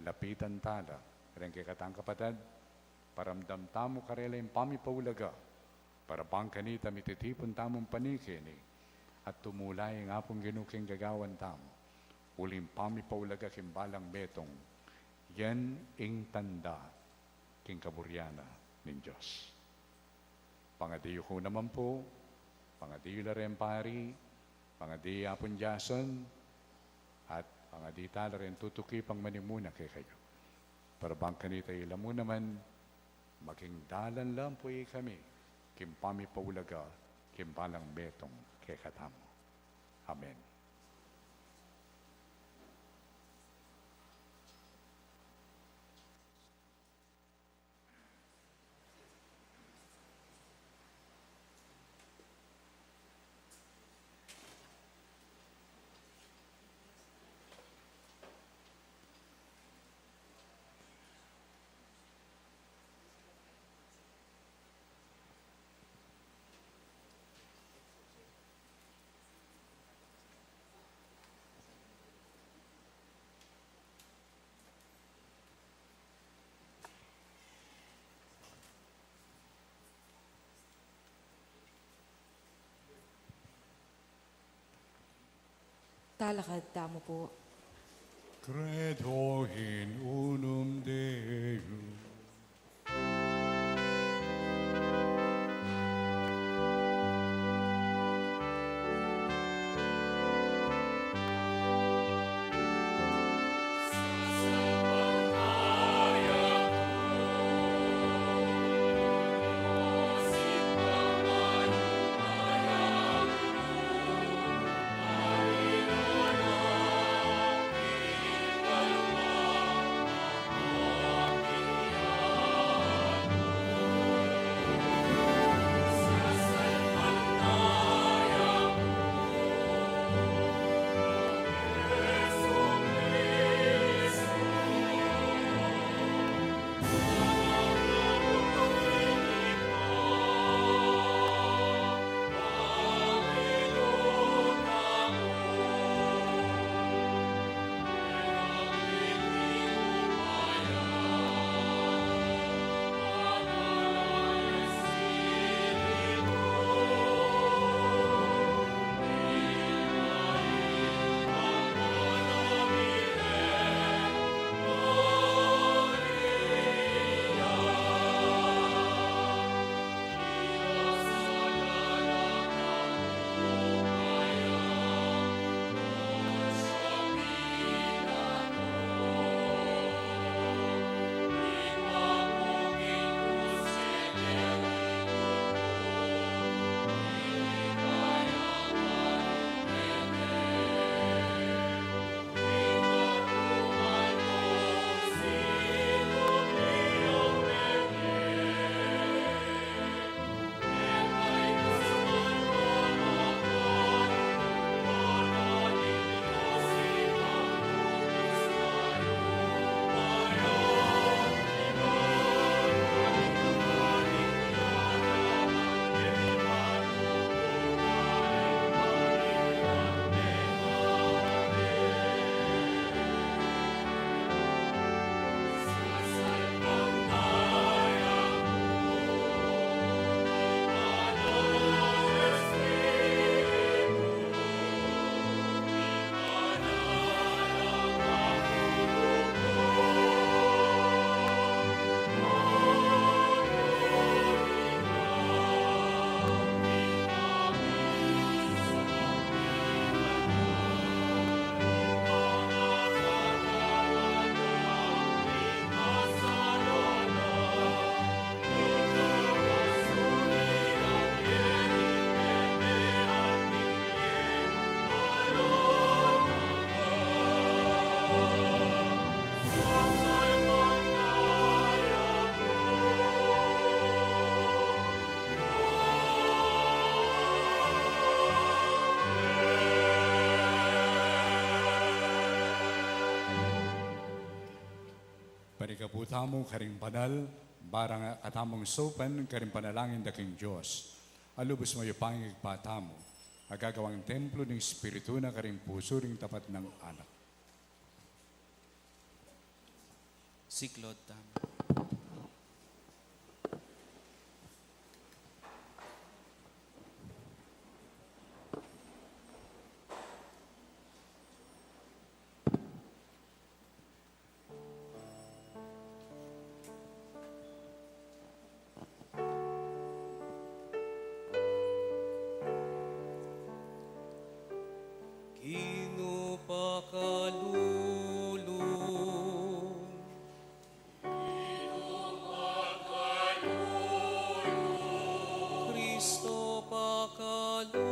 lapitan tala reng kekatang kapatad, paramdam tamu karela ing pamipaulaga, para bang kanita mititipun tamung panike ni, at tumula ing Apung Ginu king gagawan tamu, uling pamipaulaga king balang metung, yan ing tanda king kaburian na ning Dios. Pangadi yu ku naman pu, pangadi yu la reng pari, pangadi Apung Jason, at pangadi tala reng tutuki pang manimuna kekayu. Para bang kanita ila mu naman, maging dalan la pu ikami king pamipaulaga king balang metung kekatamu. Amen. Talakad tamu pu. Credo in unum Deum. tamu karing banal, barang katamung saupan karing panalangin da king Dios. Alubus mayupayang Ibpa tamu, agagawang templo ning Espiritu na karing pusu ring tapat nang anak. Siklaud tamu. Ginu pakalulu. Kristo pakalulu.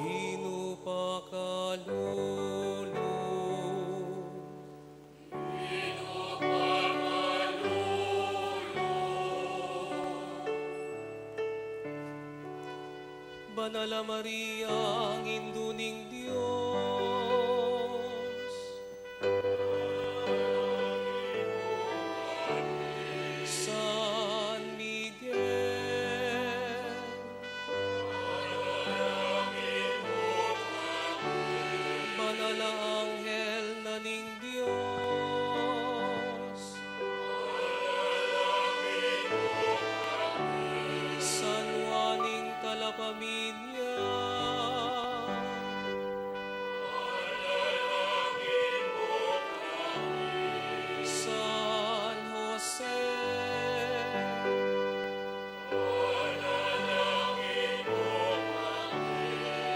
Ginu pakalulu. Banal a Maria, ang Indu ning Dios. San Miguel. Banal a anghel na ning Dios. San Juan ing Talapaminya. San Jose.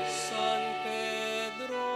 San Pedro.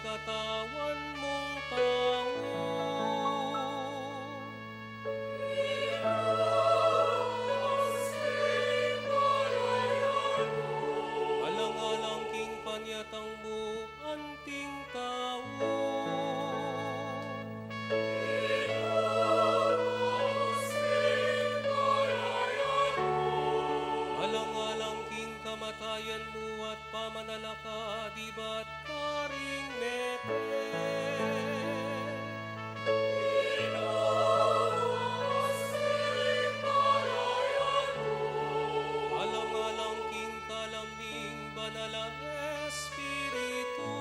katawan mung tau. Alang-alang king panyatang mu anting tau. Alang-alang king kamatayan mu at pamanalakad ibat karing metung. Alang-alang king kalam ning Banal a Espiritu.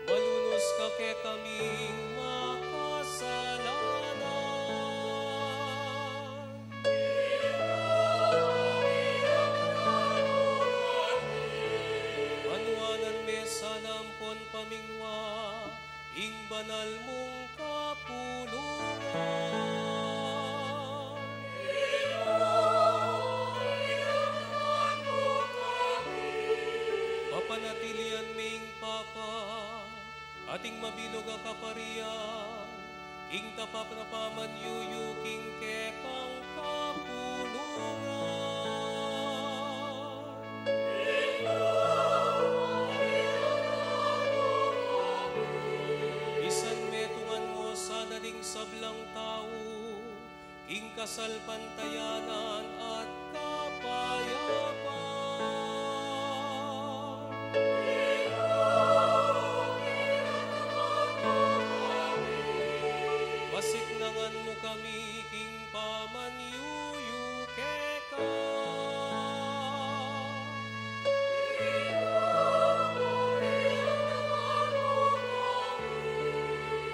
Malunus ka kekaming makasalanan. Manuanan me sana ampon pamingwa ing banal mung kapulungan. Papanatilian me ing papa at ing mabilug a kaparian, ing tapat a pamanyuyu king kekang kapulungan. Isan metungan mu sana ding sablang tau king kasalpantayanan at kapayapan. Pasiknangan mu kami king pamanyuyu keka.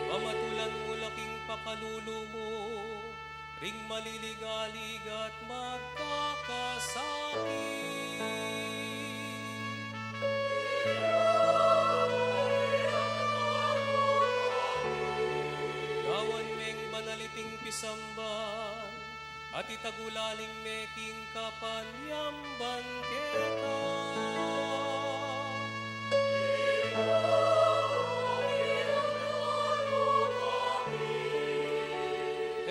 Pamatulan mu la king pakalulu mu ring maliligalig at magkakasakit. Gawan meng banal iting pisamban at itagulaling me king kapanyamban keka.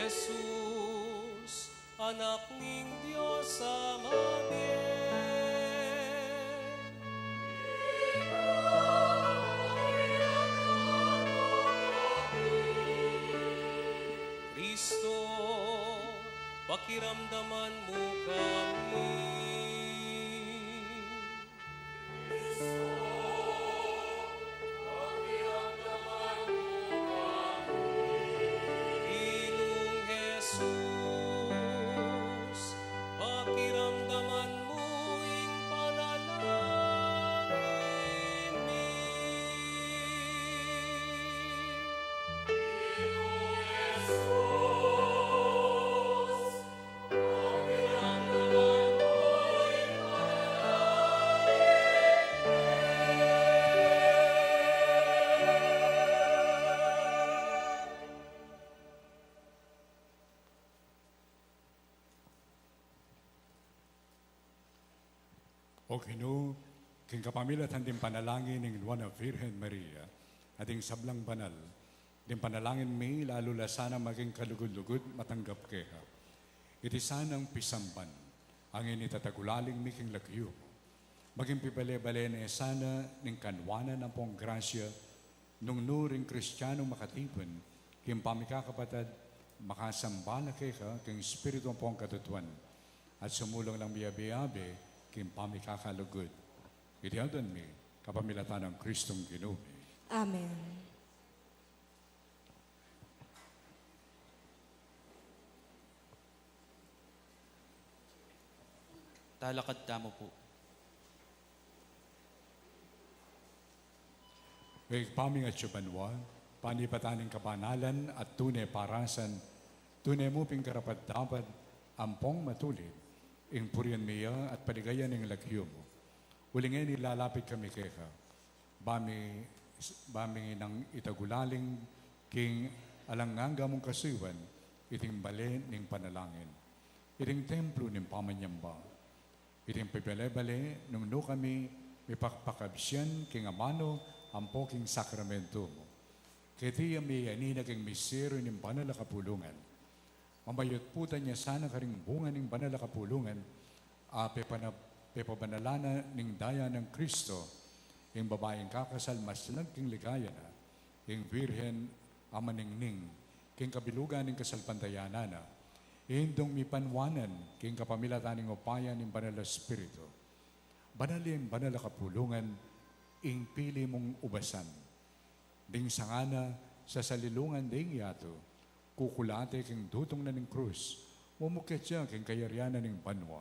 Jesus, Anak ning Dios a mabie. Kristo, pakiramdaman mu kami. Ginung Jesus, pakiramdaman mu ing panalangin mi. O Ginu, king kapamilatan ding panalangin ning Nuan a Virgen Maria, at ding sablang banal, ding panalangin mi, lalu la sana maging kalugud-lugud matanggap keka. Iti sanang pisamban, a ngeni itatagulaling mi king lagyu mu. Maging pibale-bale ne sana ning kanwanan ampong grasya, nung nu ring Kristianong makatipun king pamikakapatad, makasamba la keka king Espiritu ampong katutuan, at sumulang lang miyabe-yabe king pamikakalugud. Iti aduan mi, kapamilatan nang Kristong Ginu mi. Amen. Talakad tamu pu. O Ibpa ming atsu banua, panipatan ning kabanalan at tune parasan, tune mu pin karapat-dapat ampong matulid ing purian mi ya at paligayan ing lagyu mu. Uling ngeni lalapit kami keka, ba mi, ba mi nang itagulaling king Alang angga mung kasuyuan, iting bale ning panalangin, iting templo ning pamanyamba, iting pibale-bale nung nu kami mipakpakabsian king amanu ampo king sakramentu mu. Keti ya miyayani na king misteryu ning banal a kapulungan, mamayutputan ya sana karing bunga ning banal a kapulungan, a pepana-, pepabanalan na ning daya nang Kristo, ing babaing kakasal maslag king ligaya na, ing Birhen a maningning king kabilugan ning kasalpantayanan na, indung mipanwanan king kapamilatan ning upaya ning Banal a Espiritu. Banal ing banal a kapulungan, ing pili mung ubasan. Ding sanga na, sasalilungan ding yatu, kukulate king dutung na ning krus, mumukit ya king kayarian na ning banua.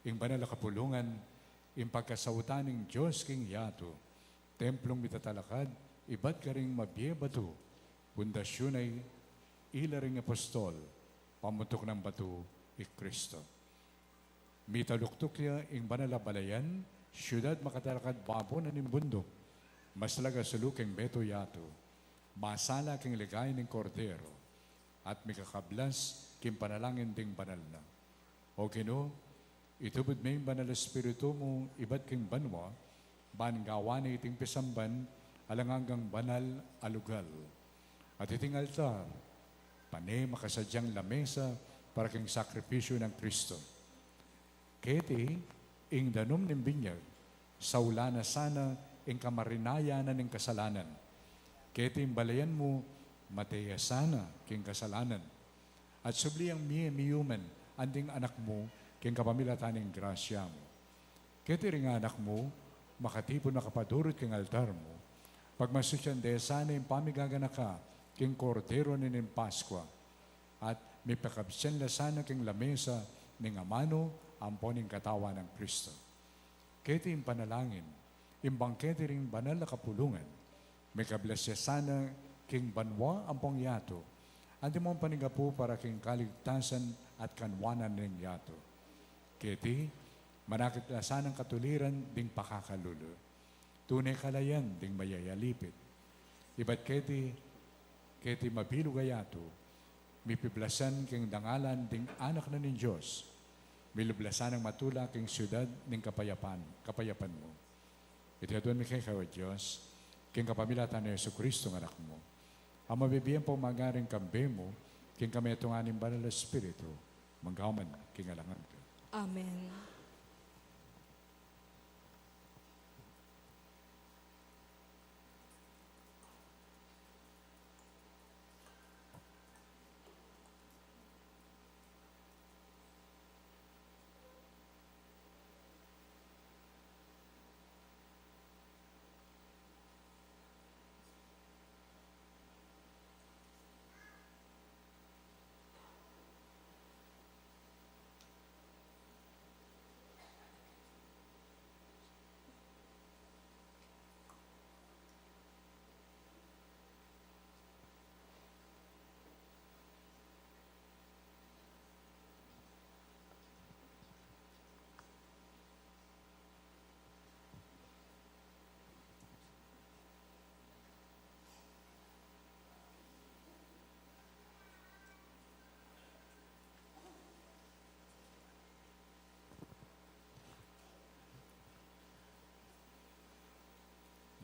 Ing banal a kapulungan, ing pagkasautan ning Dios king yatu, templung mitatalakad ibat karing mabie batu, pundasyun na ila ring apostol, pamutuk nang batu i Kristo. Mitaluktuk ya ing banal a balayan, siudad makatalakad babo na ning bunduk, maslag a sulu king beto yatu, masala king ligaya ning Kordero, at mikakablas king panalangin ding banal na. O Ginu, itubud me ing Banal a Espiritu mu ibat king banua, ban gawan na iting pisamban alang anggang banal a lugal. At iting altar, pane makasadyang lamesa para king sakripisyu nang Kristo. Keti ing danum ning binyag, saulan na sana ing kamarinayan na ning kasalanan. Keti ing balayan mu, mate ya sana king kasalanan. At subli yang mie miyuman ding Anak mu king kapamilatan ning grasya mu. Keti ring Anak mu, makatipun makapadurut king altar mu, pagmasusyan de sana ing pamigaganaka king Kordero na ning Paskua, at mipakabsian la sana king lamesa ning amanu ampo ning katawan nang Kristo. Keti ing panalangin, ing bangkete ring banal a kapulungan, mikablas ya sana king banua ampong yatu, antimong panigapu para king kaligtasan at kanwanan ning yatu. Keti, manakit la sanang katuliran ding pakakalulu. Tune kalayan ding mayayalipit. Ibat keti, keti mabilug a yatu, mipiblasan king dangalan ding Anak na ning Dios, milub la sanang matula king siudad ning kapayapan, kapayapan mu. Iti aduan mi keka, O Dios, king kapamilatan nang Jesucristo a Anak mu, a mabibie ampong magari king kambe mu, king kametungan ning Banal a Espiritu, mangga man king alang angga. Amen.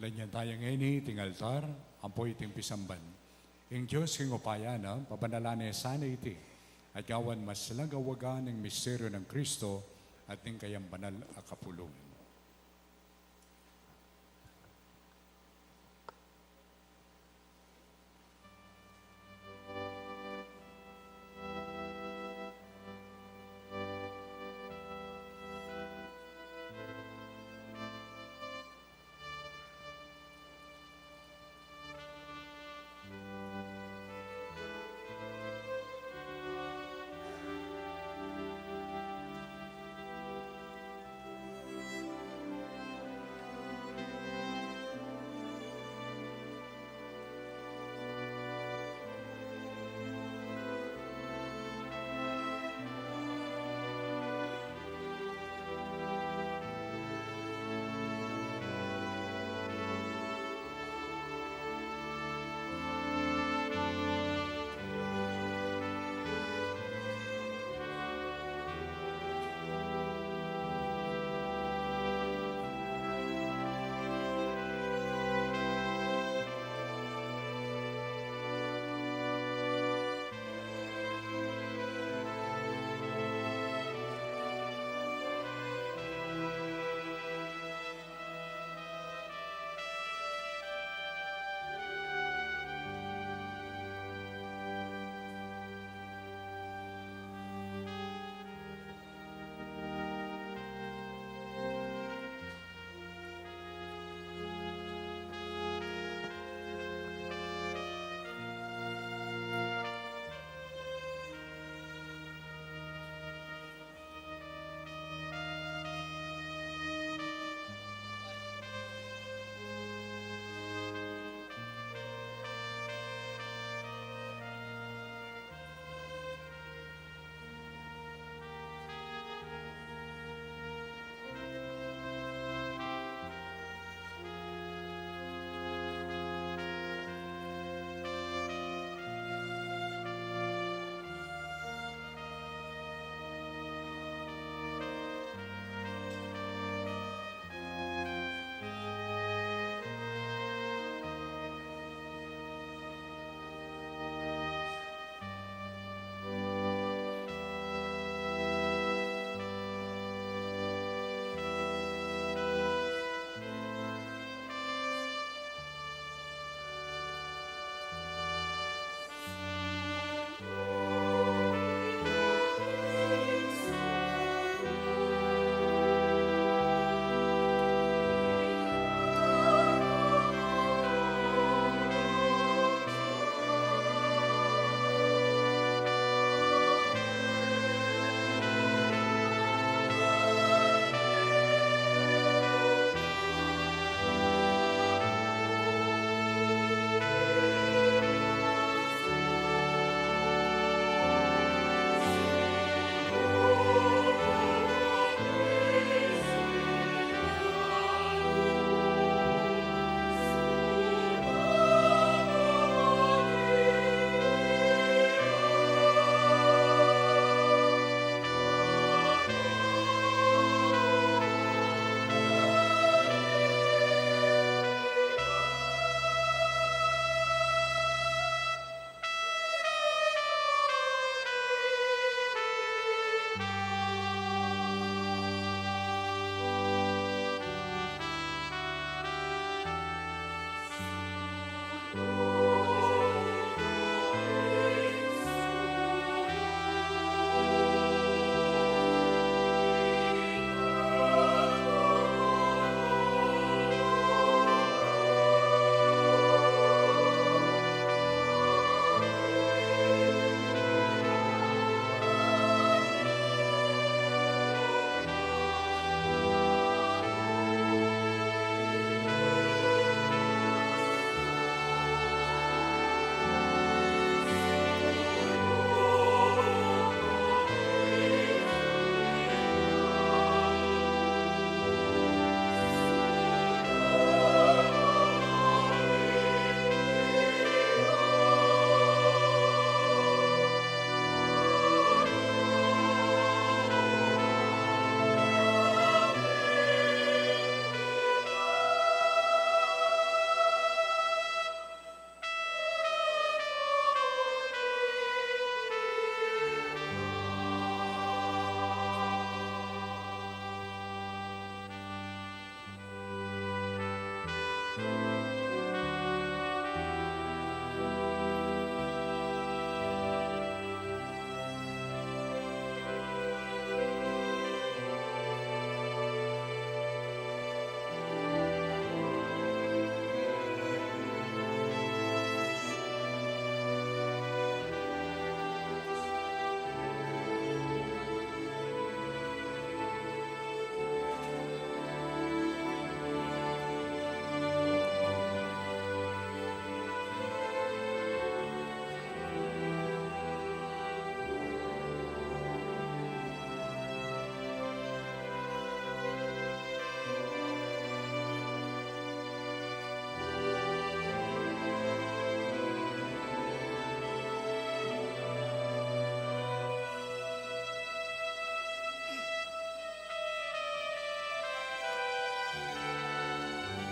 Lanyan taya ngeni iting altar ampo iting pisamban. Ing Dios king upaya na, pabanalan na sana iti, at gawan maslag a waga ning misteryu nang Kristo at ning kayang banal a kapulungan.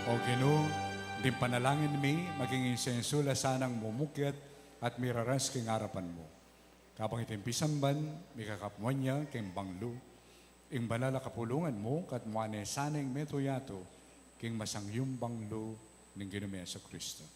O Ginu, ding panalangin mi maging insensu la sanang mumukyat at miraras king arapan mu. Kabang iting pisamban, mikakapwan ya king banglu ing banal a kapulungan mu, kat muane sana ing metung yatu king masangyung banglu ning Ginu ming Jesucristo.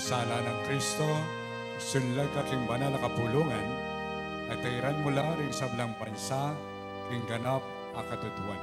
Sala nang Kristo, sunlag ka king banal a kapulungan, at tairan mu la ring sablang bansa king ganap a katutuan.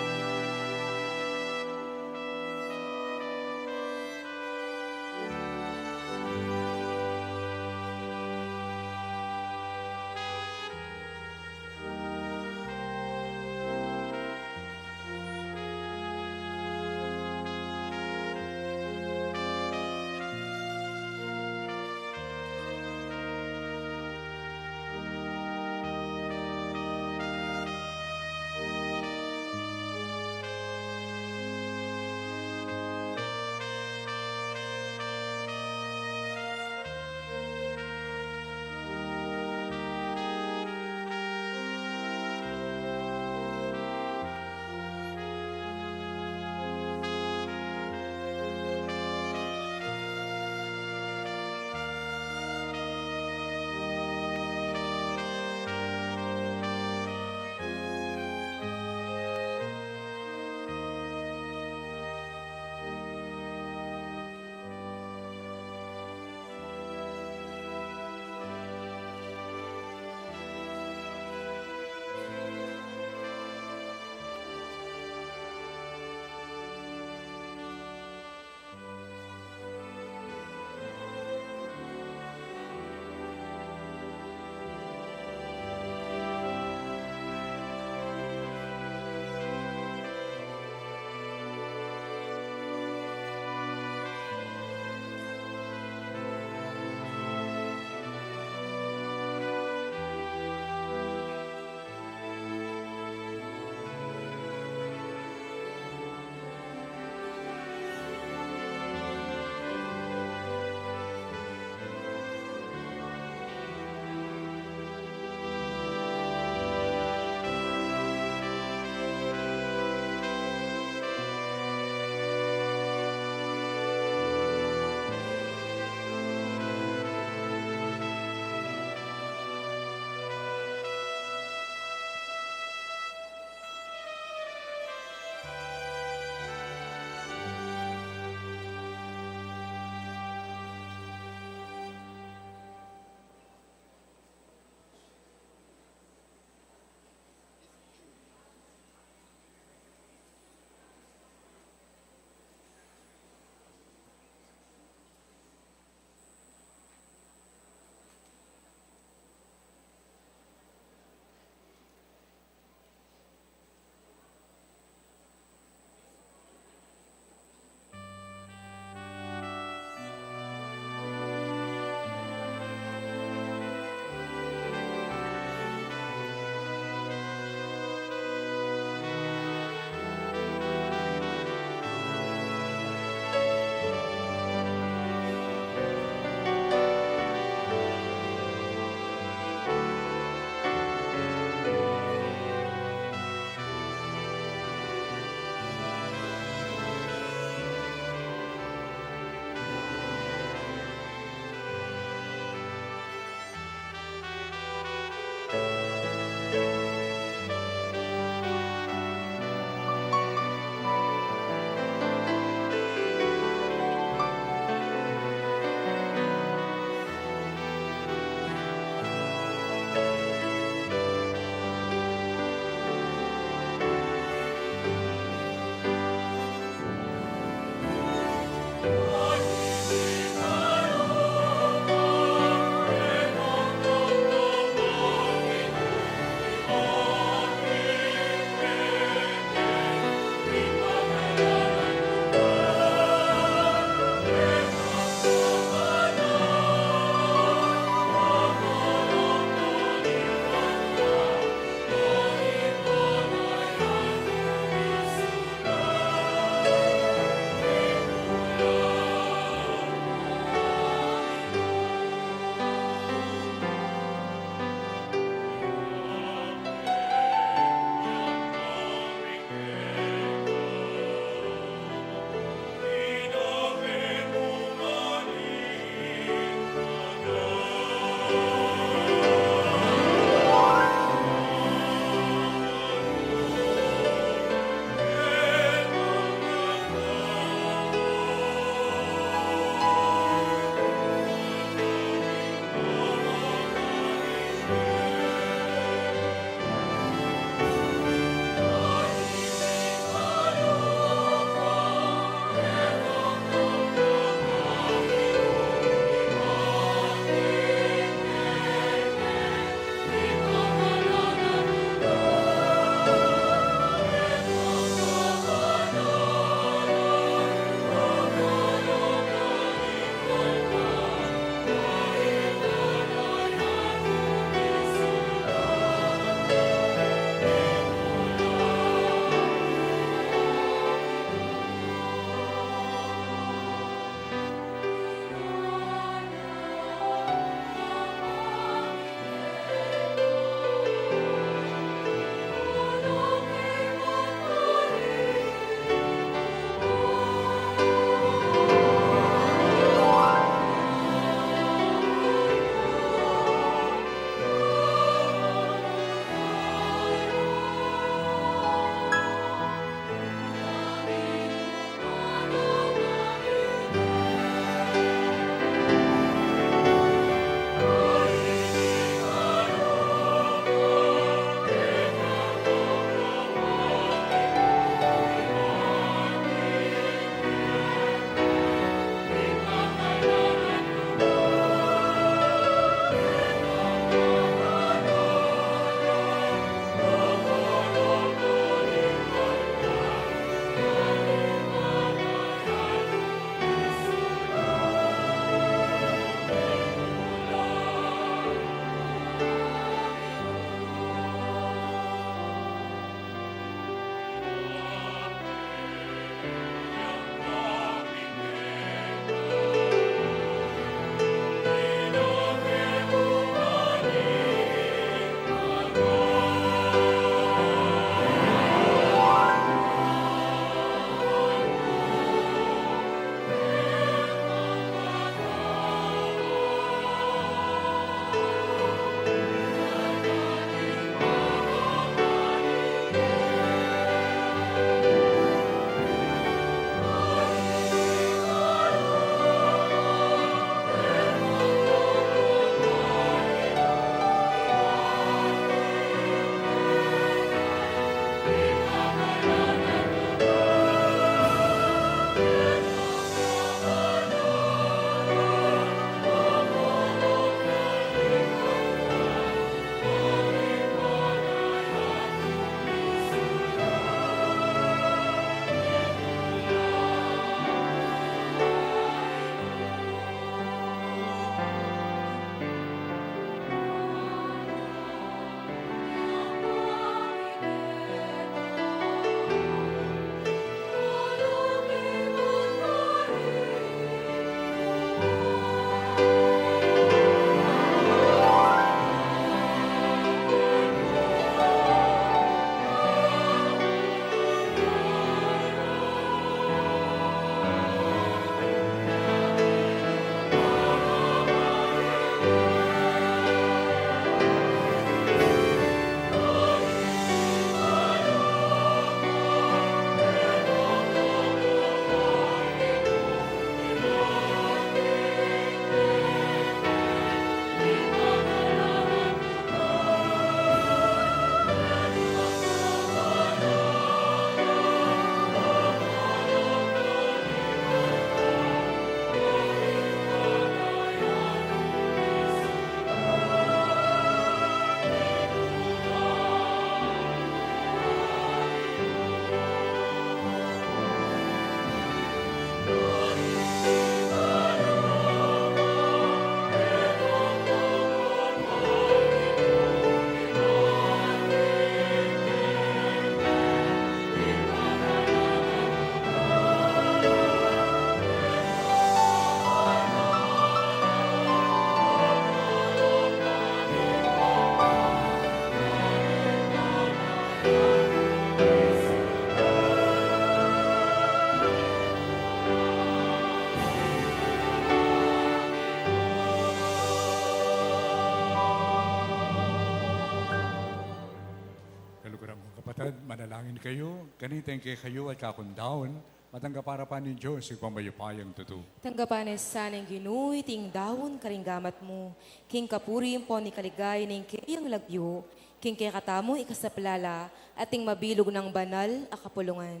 Kurang kung kapatad, manalangin kayu, kanita ing kekayu at kakung daun, matanggapan na pa ning Dios Ibpang mayupayang tutu. Tanggapan na sa ning Ginu iting daun karing gamat mu, king kapurian ampon ikaligaya ning keyang lagyu, king kekatamu ikasaplala, at ing mabilug nang banal a kapulungan.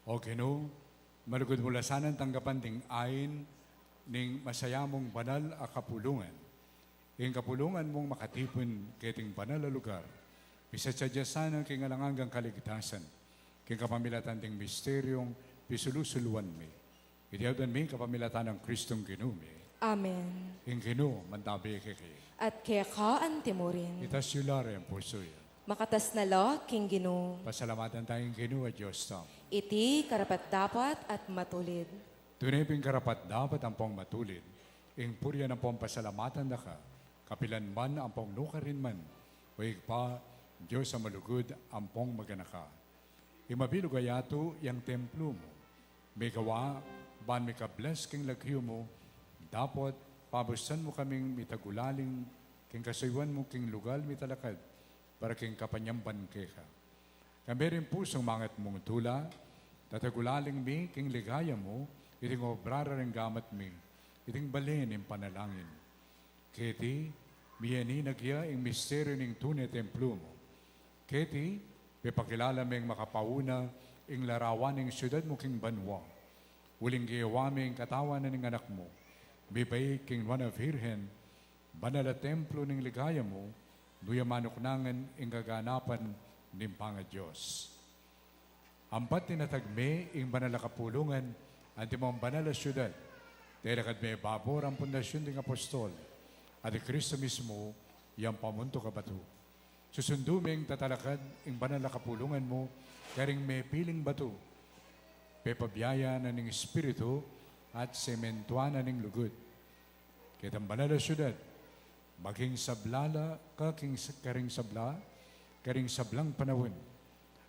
O Ginu, malugud mu la sanang tanggapan ding ain ning masaya mung banal a kapulungan. Ing kapulungan mung makatipun keting banal a lugar, misasadya sana king alang anggang kaligtasan, king kapamilatan ding misteryung pisulu-suluan mi. Iti adwan mi kapamilatan nang Kristong Ginu mi. Amen. Ing Ginu mantabi kekayu. At keka antimurin. Itas yu la ring pusu yu. Makatas na la king Ginu. Pasalamatan taya ing Ginu a Dios tamu. Iti karapat-dapat at matulid. Tune pin karapat-dapat ampong matulid, ing purian ampong pasalamatan da ka, kapilan man ampong nukarin man, O Ibpa, Dios a malugud ampong maganaka. Ing mabilug a yatu yang templo mu. Megawa ban mikablas king lagyu mu, dapot pabusan mu kaming mitagulaling king kasuyuan mu king lugal mitalakad para king kapanyamban keka. Kambe ring pusung mangat mung tula, tatagulaling mi king ligaya mu iting obra da ring gamat mi, iting balen ning panalangin. Keti, miyaninag ya ing misteryu ning tune templo mu. Keti, pepakilala ming makapauna ing larawan ning siudad mu king banua. Uling gewa ming katawan na ning Anak mu, mibait king Nuan a Virgen, banal a templo ning ligaya mu, nuya manuknangan ing kaganapan ning pangaDios. Ampat tinatag me ing banal a kapulungan, antimong banal a siudad, telakad me babo rang pundasyun ding apostol, at i Kristo mismu yang pamuntuk a batu. Susundu meng tatalakad ing banal a kapulungan mu karing mepiling batu, pepabiayan na ning Espiritu at sementuan na ning lugud. Ketang banal a siudad, maging sabla la ka king, karing sabla, karing sablang panaun.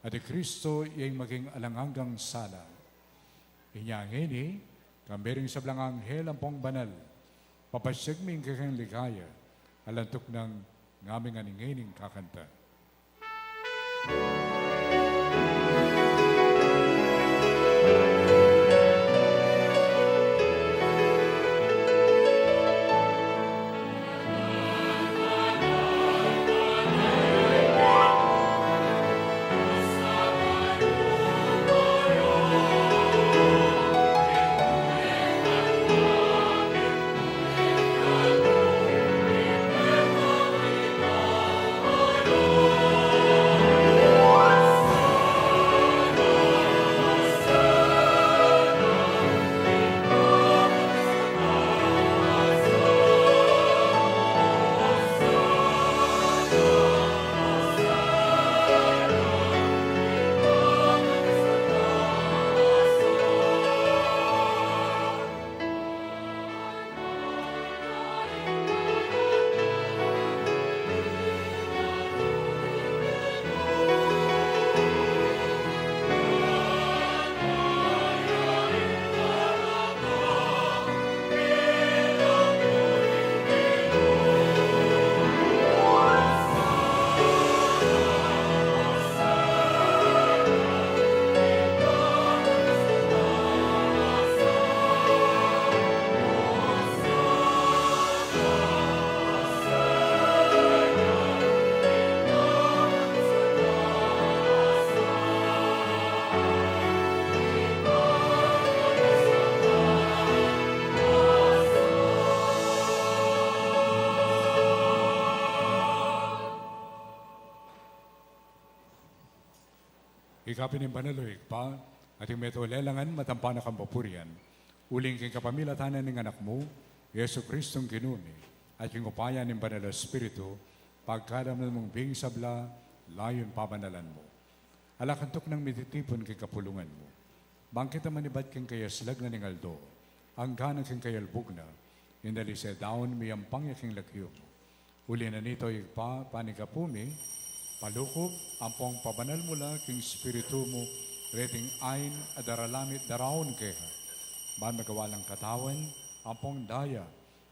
At i Kristo iyang maging alang anggang sala. Inya ngeni, kambe ring sablang anghel ampong banal, papasyag ming kekeng ligaya, alang tuknang ngaming ngeni ing kakanta. Ika pin ing banal, o Ibpa, at ing metung a lelangan matampa na kang papurian, uling king kapamilatan na ning Anak mu, Jesu Kristong Ginu mi, at king upaya ning Banal a Espiritu, pagkadam na mung bing sabla, layun pabanalan mu. Ala kang tuknang mititipun king kapulungan mu. Bang kita manibat king kayaslag na ning aldo, angga na king kayalbug na, ing dalise daun miyampang ya king lagyu mu. Uli na nito, Ibpa, panigapu mi, palukup ampong pabanal mu la king Espiritu mu reting ain a darala mi't daraun keka, ban magawa lang katawan ampong daya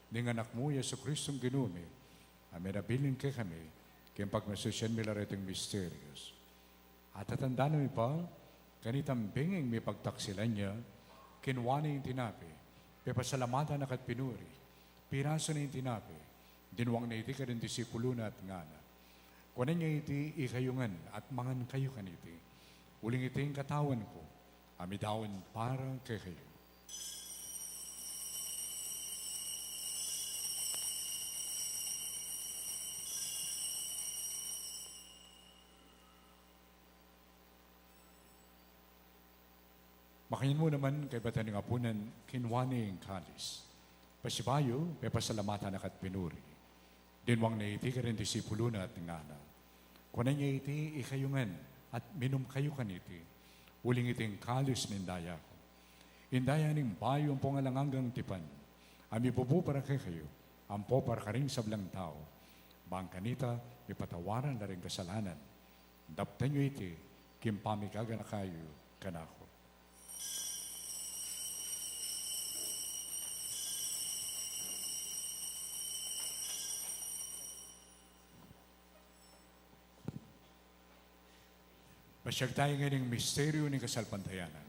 ning Anak mu, Jesu Kristong Ginu mi, a menabilin kekami King pagmasusyan mi la reting misterios. At tatandanan mi pa, kanitang benging mipagtaksilan ya, kinua ne ing tinape, pepasalamatan na ka't pinuri, pirasu ne ing tinape, dinwang ne iti karing disipulu na at ngana: Kuanan ye iti ikayu ngan at mangan kayu kaniti. Uling iti ing katawan ku, a midaun para kekayu. Makanyan mu naman, kaybat da ning apunan, kinua ne ing kalis. Pasibayu, pepasalamatan na ka't pinuri, dinwang ne iti karing disipulu na at ngana: Kuanan ye iti ikayu ngan at minum kayu kaniti. Uling iti ing kalis ning daya ku, ing daya ning bayu ampong alang anggang tipan, a mibubu para kekayu ampo para karing sablang tau, bang kanita mipatawaran la ring kasalanan. Daptan yu iti king pamigaganaka yu kanaku. Pasiag tamu ngening misteryu ning kasalpantayanan.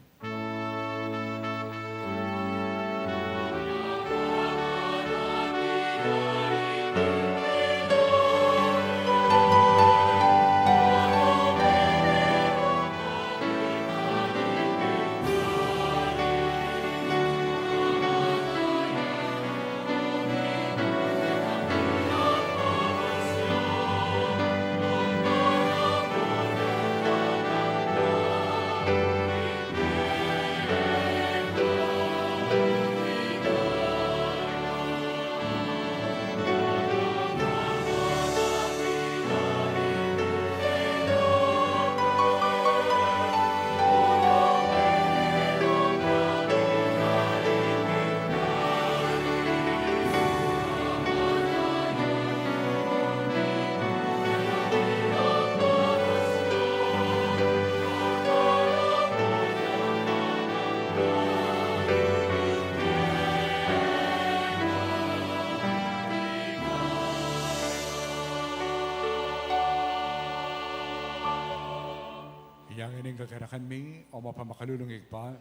Inya ngeni ing gaganakan mi, o mapamakalulung Ibpa,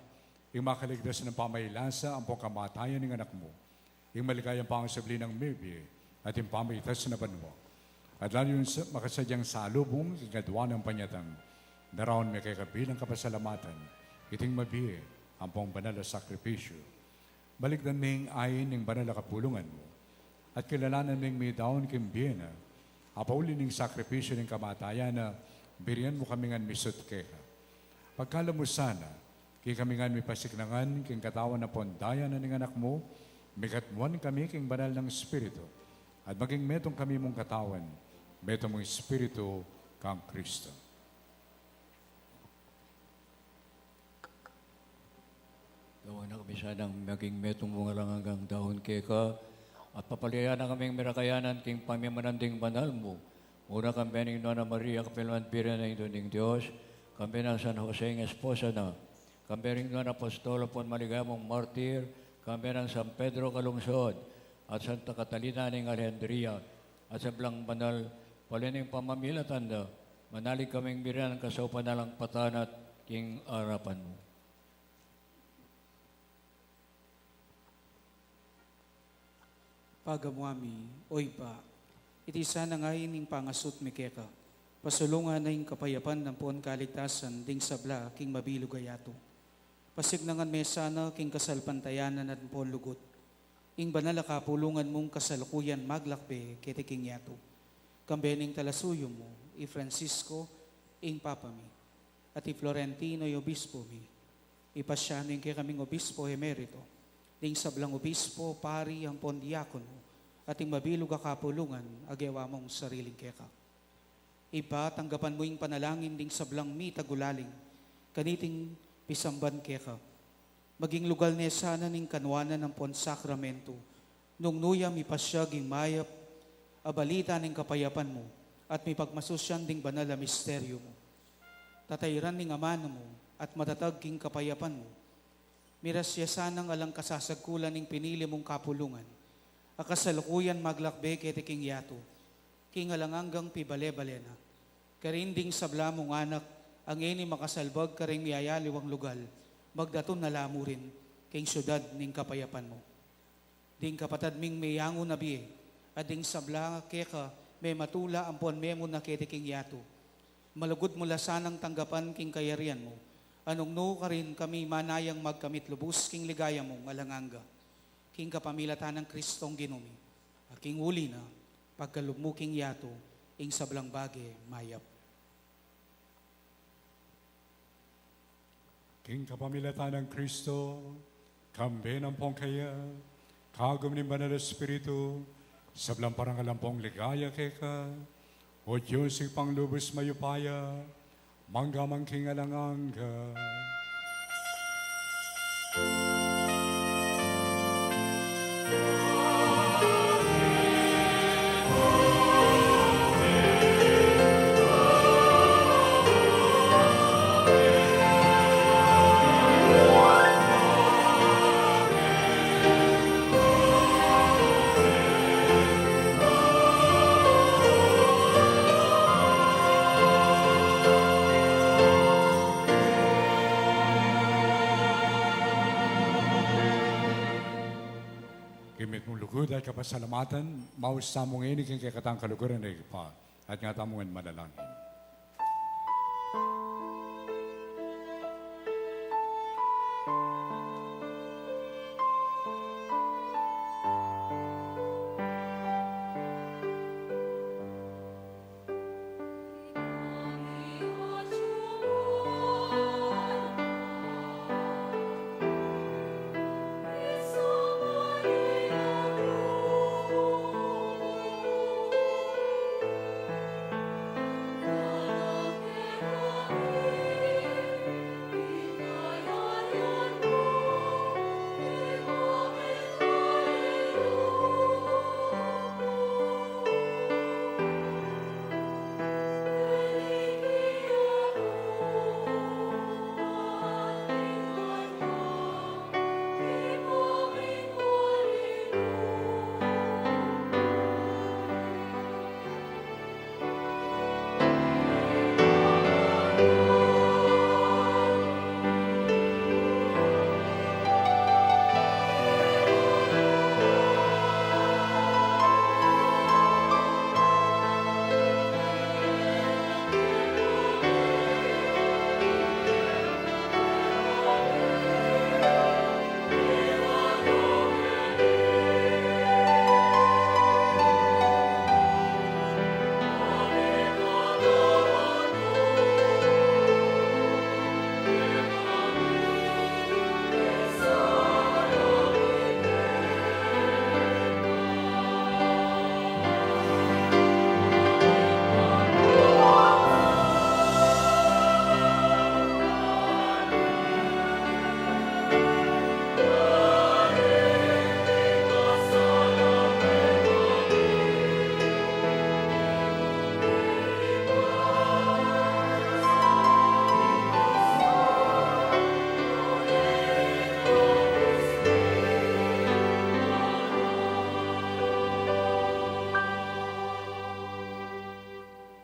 ing makaligtas nang pamailasa ampong kamatayan ning Anak mu, ing maligayang pangasubli nang mebie at ing pamaitas na banua, at lalu ing sa-, makasadyang salubung king kadua nang panyatang, daraun mi keka bilang kapasalamatan iting mabie ampong banal a sakripisyu. Balikdan ming ain ning banal a kapulungan mu, at kilalanan ming midaun king bie na, a pauli ning sakripisyu ning kamatayan na, birian mu kami ngan misut keka. Pagkalub mu sana, king kami ngan mipasiknangan king katawan ampong daya na ning Anak mu, mikatmuan kami king banal nang Espiritu, at maging metung kami mung katawan, metung mung Espiritu kang Kristo. Gawan na kami sanang maging metung mung alang anggang daun keka, at papalian na kaming mirakayanan king pamimanan ding banal mu. Una, kambe ning Nuan a Maria, kapilan man biri na ning Indu ning Dios, kambe nang San Jose ing esposo na, kambe ring nuan a apostol ampon maligaya mung martir, kambe nang San Pedro kalungsod, at Santa Catalina ning Alejandria, at sablang banal, pali ning pamamilatan da, manalig kaming birinan kasaupan na lang patnat king arapan mu. Pagamuan mi, O Ibpa, iti sana ing ain ning pangasut mi keka, pasulungan na ing kapayapan ampon kaligtasan ding sabla king mabilug a yatu. Pasiknangan me sana king kasalpantayanan ampon lugud ing banal a kapulungan mung kasalukuyan maglakbe keti king yatu. Kambe ning talasuyu mu, i Francisco, ing Papa mi, at i Florentino, i obispo mi, ipasya mu ing kekaming obispo emerito, ding sablang obispo, pari, ampon diakono, at ing mabilug a kapulungan a gewa mung sariling keka. Ibpa, tanggapan mu ing panalangin ding sablang mitagulaling kaniting pisamban keka. Maging lugal ne sana ning kanuanan ampon sakramentu, nung nu ya mipasyag ing mayap a balita ning kapayapan mu, at mipagmasusyan ding banal a misteryu mu. Tatairan ning amanu mu, at matatag king kapayapan mu, miras ya sanang alang kasasagkulan ing pinili mung kapulungan, a kasalukuyan maglakbe keti king yatu. king alang anggang pibale-bale na. Karin ding sabla mung anak, a ngeni makasalbag karing miyayaliwang lugal, magdatun na la murin king siudad ning kapayapan mu. Ding kapatad ming meyangu na bie, at ding sabla keka mematula ampon memuna keti king yatu. Malugud mu la sanang tanggapan king kayarian mu, a nung nu karin kami manayang magkamit lubus king ligaya mung alang angga. King kapamilatan nang Kristong Ginu mi, a king uli na, pagkalub mu king yatu, ing sablang bage mayap. King kapamilatan nang Kristo, kambe ampong kaya, kagum ning Banal a Espiritu, sablang parangal ampong ligaya keka, O Dios, Ibpang lubus mayupaya, mangga man king alang angga. King mitmung lugud at kapasalamatan, maus tamu ngeni king kekatang kaluguran a Ibpa, at nga tamu ngan manalangin.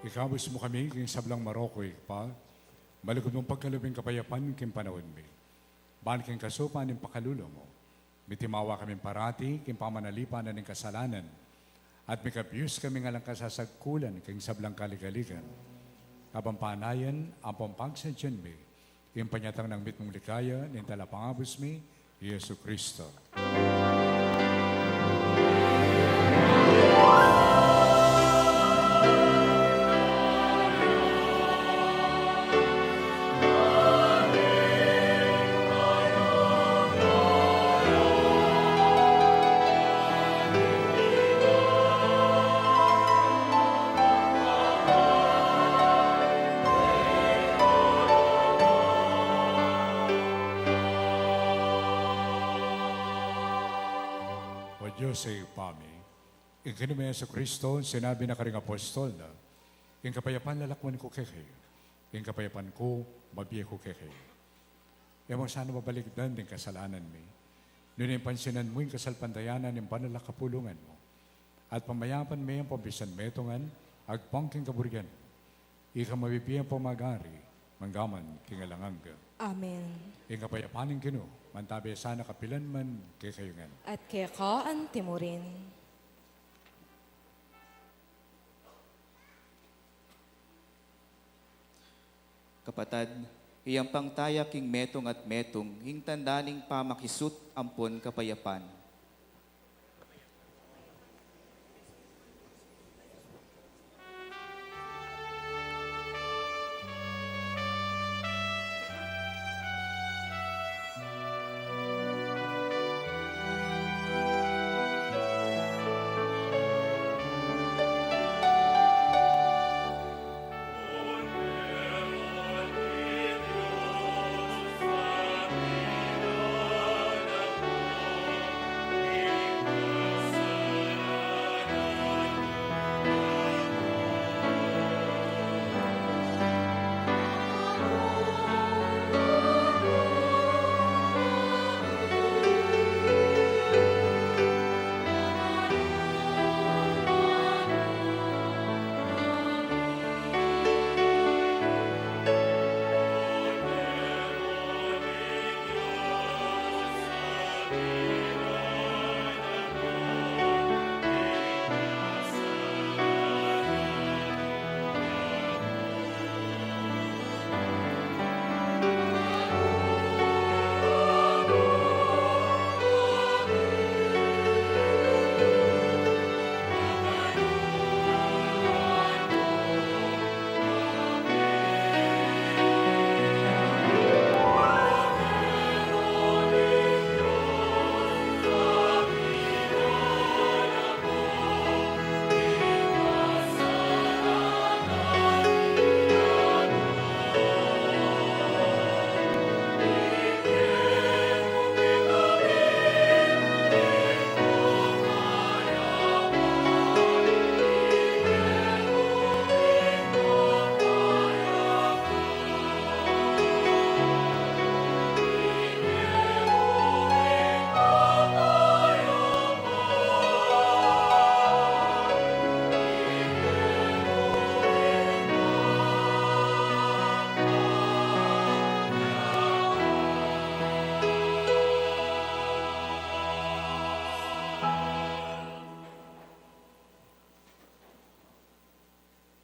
Ikabus mu kami king sablang marok, O Ibpa, malugud mung pagkalub ing kapayapan king panaun mi. Ban king kasupan ning pakalulu mu, mitimawa kaming parati king pamanalipan na ning kasalanan, at mikabus kaming alang kasasagkulan king sablang kaligaligan. Kabang panayan ampong pagsadyan mi king panyatang nang mitmung ligaya ning Talapangabus mi, Jesucristo. O Dios a Ibpa mi, ing Ginu ming Jesucristo, sinabi na karing apostol na, "Ing kapayapan lalakwan ku kekayu, ing kapayapan ku mabie ku kekayu." E mu sana mabalikdan ding kasalanan mi, nune pansinan mu ing kasalpantayanan ning banal a kapulungan mu. At pamayapan me ampong misan metungan, agpang king kaburian. Ika mabibie ampong magari, mangga man king alang angga. Amen. Ing kapayapan ning Ginu, mantabe sana kapilan man kekayu ngan. At keka antimurin. Kapatad, iyang pangtaya king metung at metung, ing tanda ning pamakisut ampon kapayapan.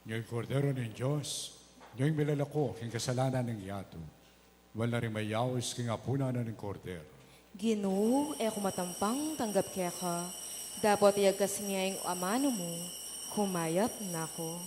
Nyo ing Kordero ning Dios, nyo ing milalako king kasalanan ning yatu. Wal na ring mayaus king apunan na ning Kordero. Ginu, e ku matampang tanggap keka, dapot iyagas me ing amanu mu, kumayap na ku.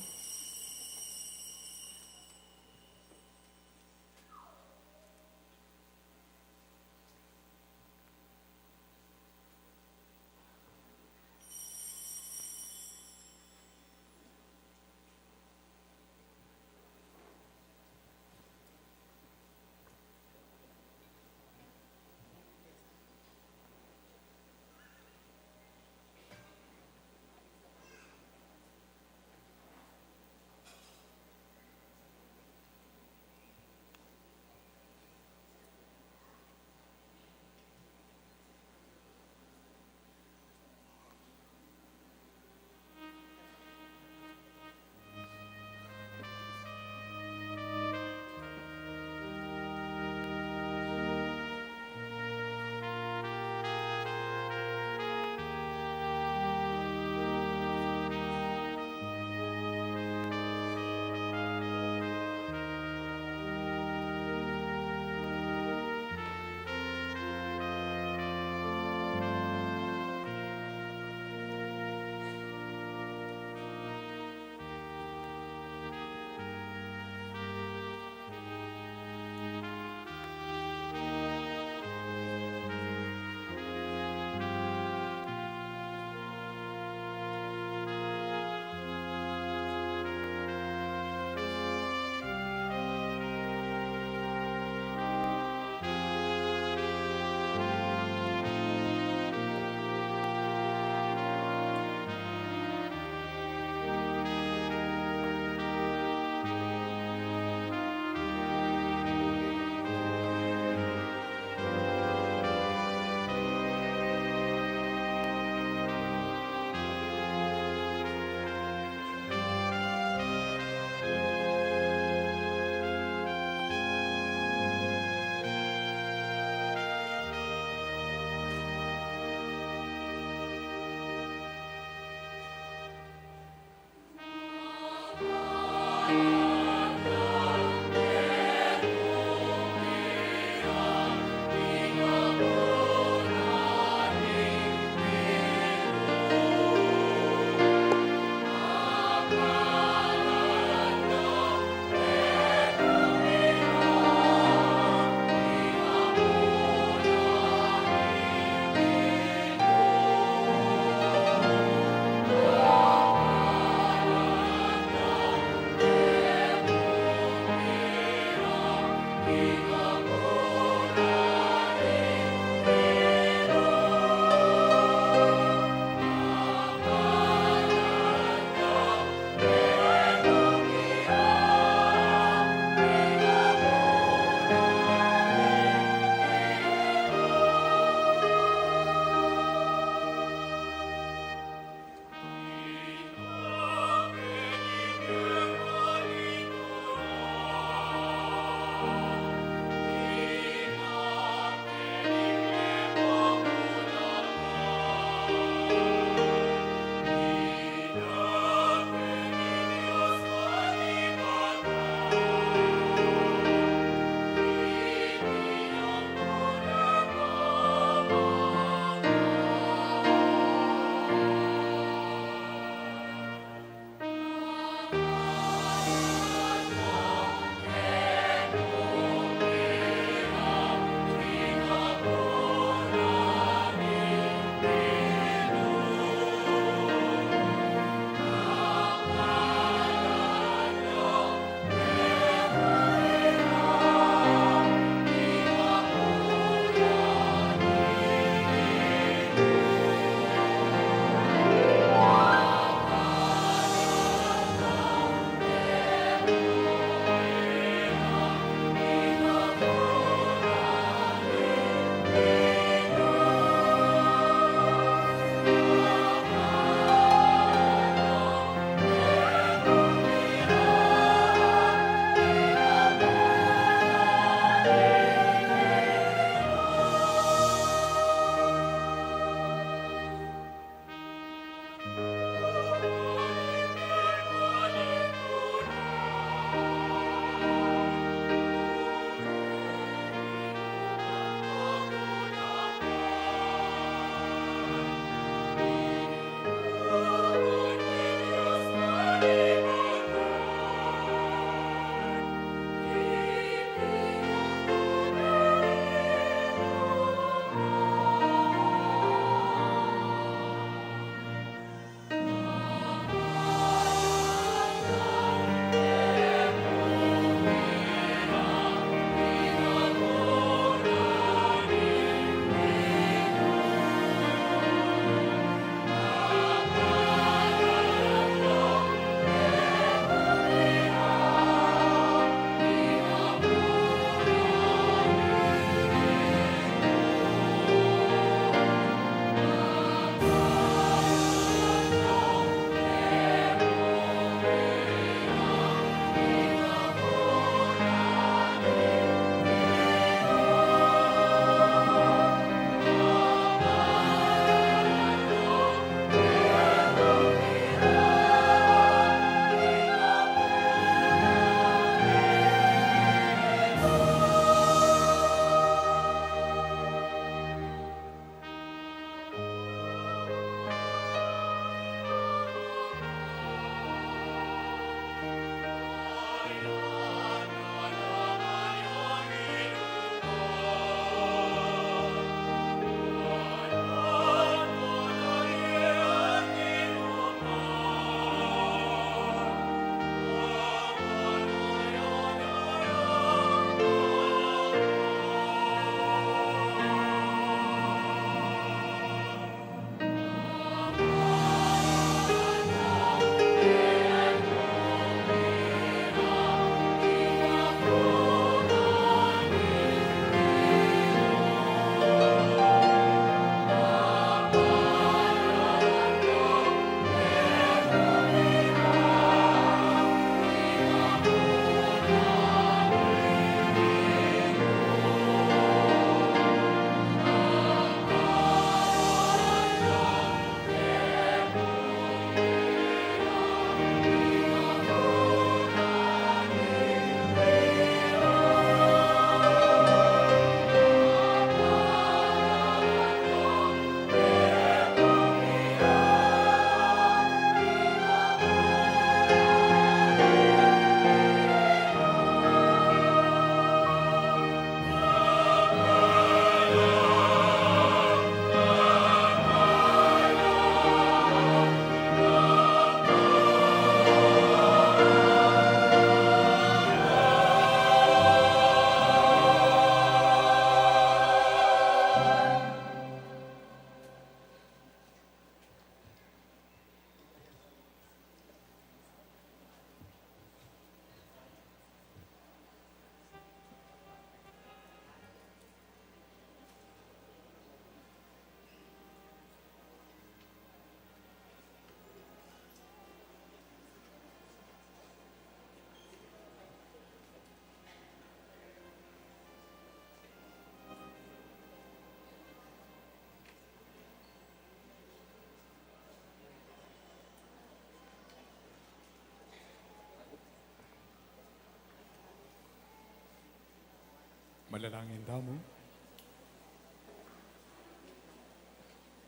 Manalangin tamu.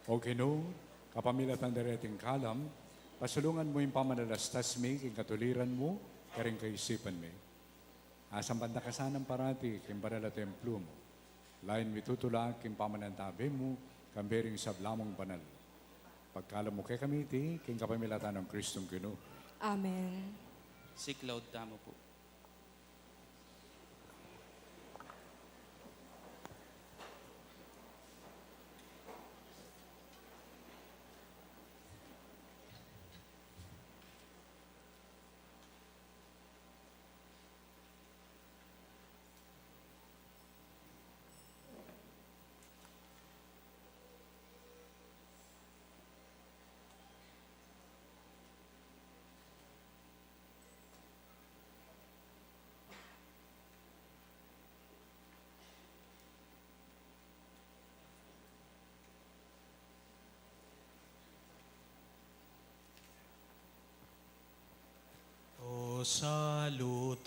O Ginu, kapamilatan da reting kalam, pasulungan mu ing pamanalastas mi king katuliran mu karing kaisipan mi. Asamban da ka sana parati king banal a templo mu. Lain mi tutulak king pamanantabe mu, kambe ring sabla mung banal. Pagkalam mu kekami iti, king kapamilatan nang Kristong Ginu. Amen. Siklaud tamu pu. O salutaris.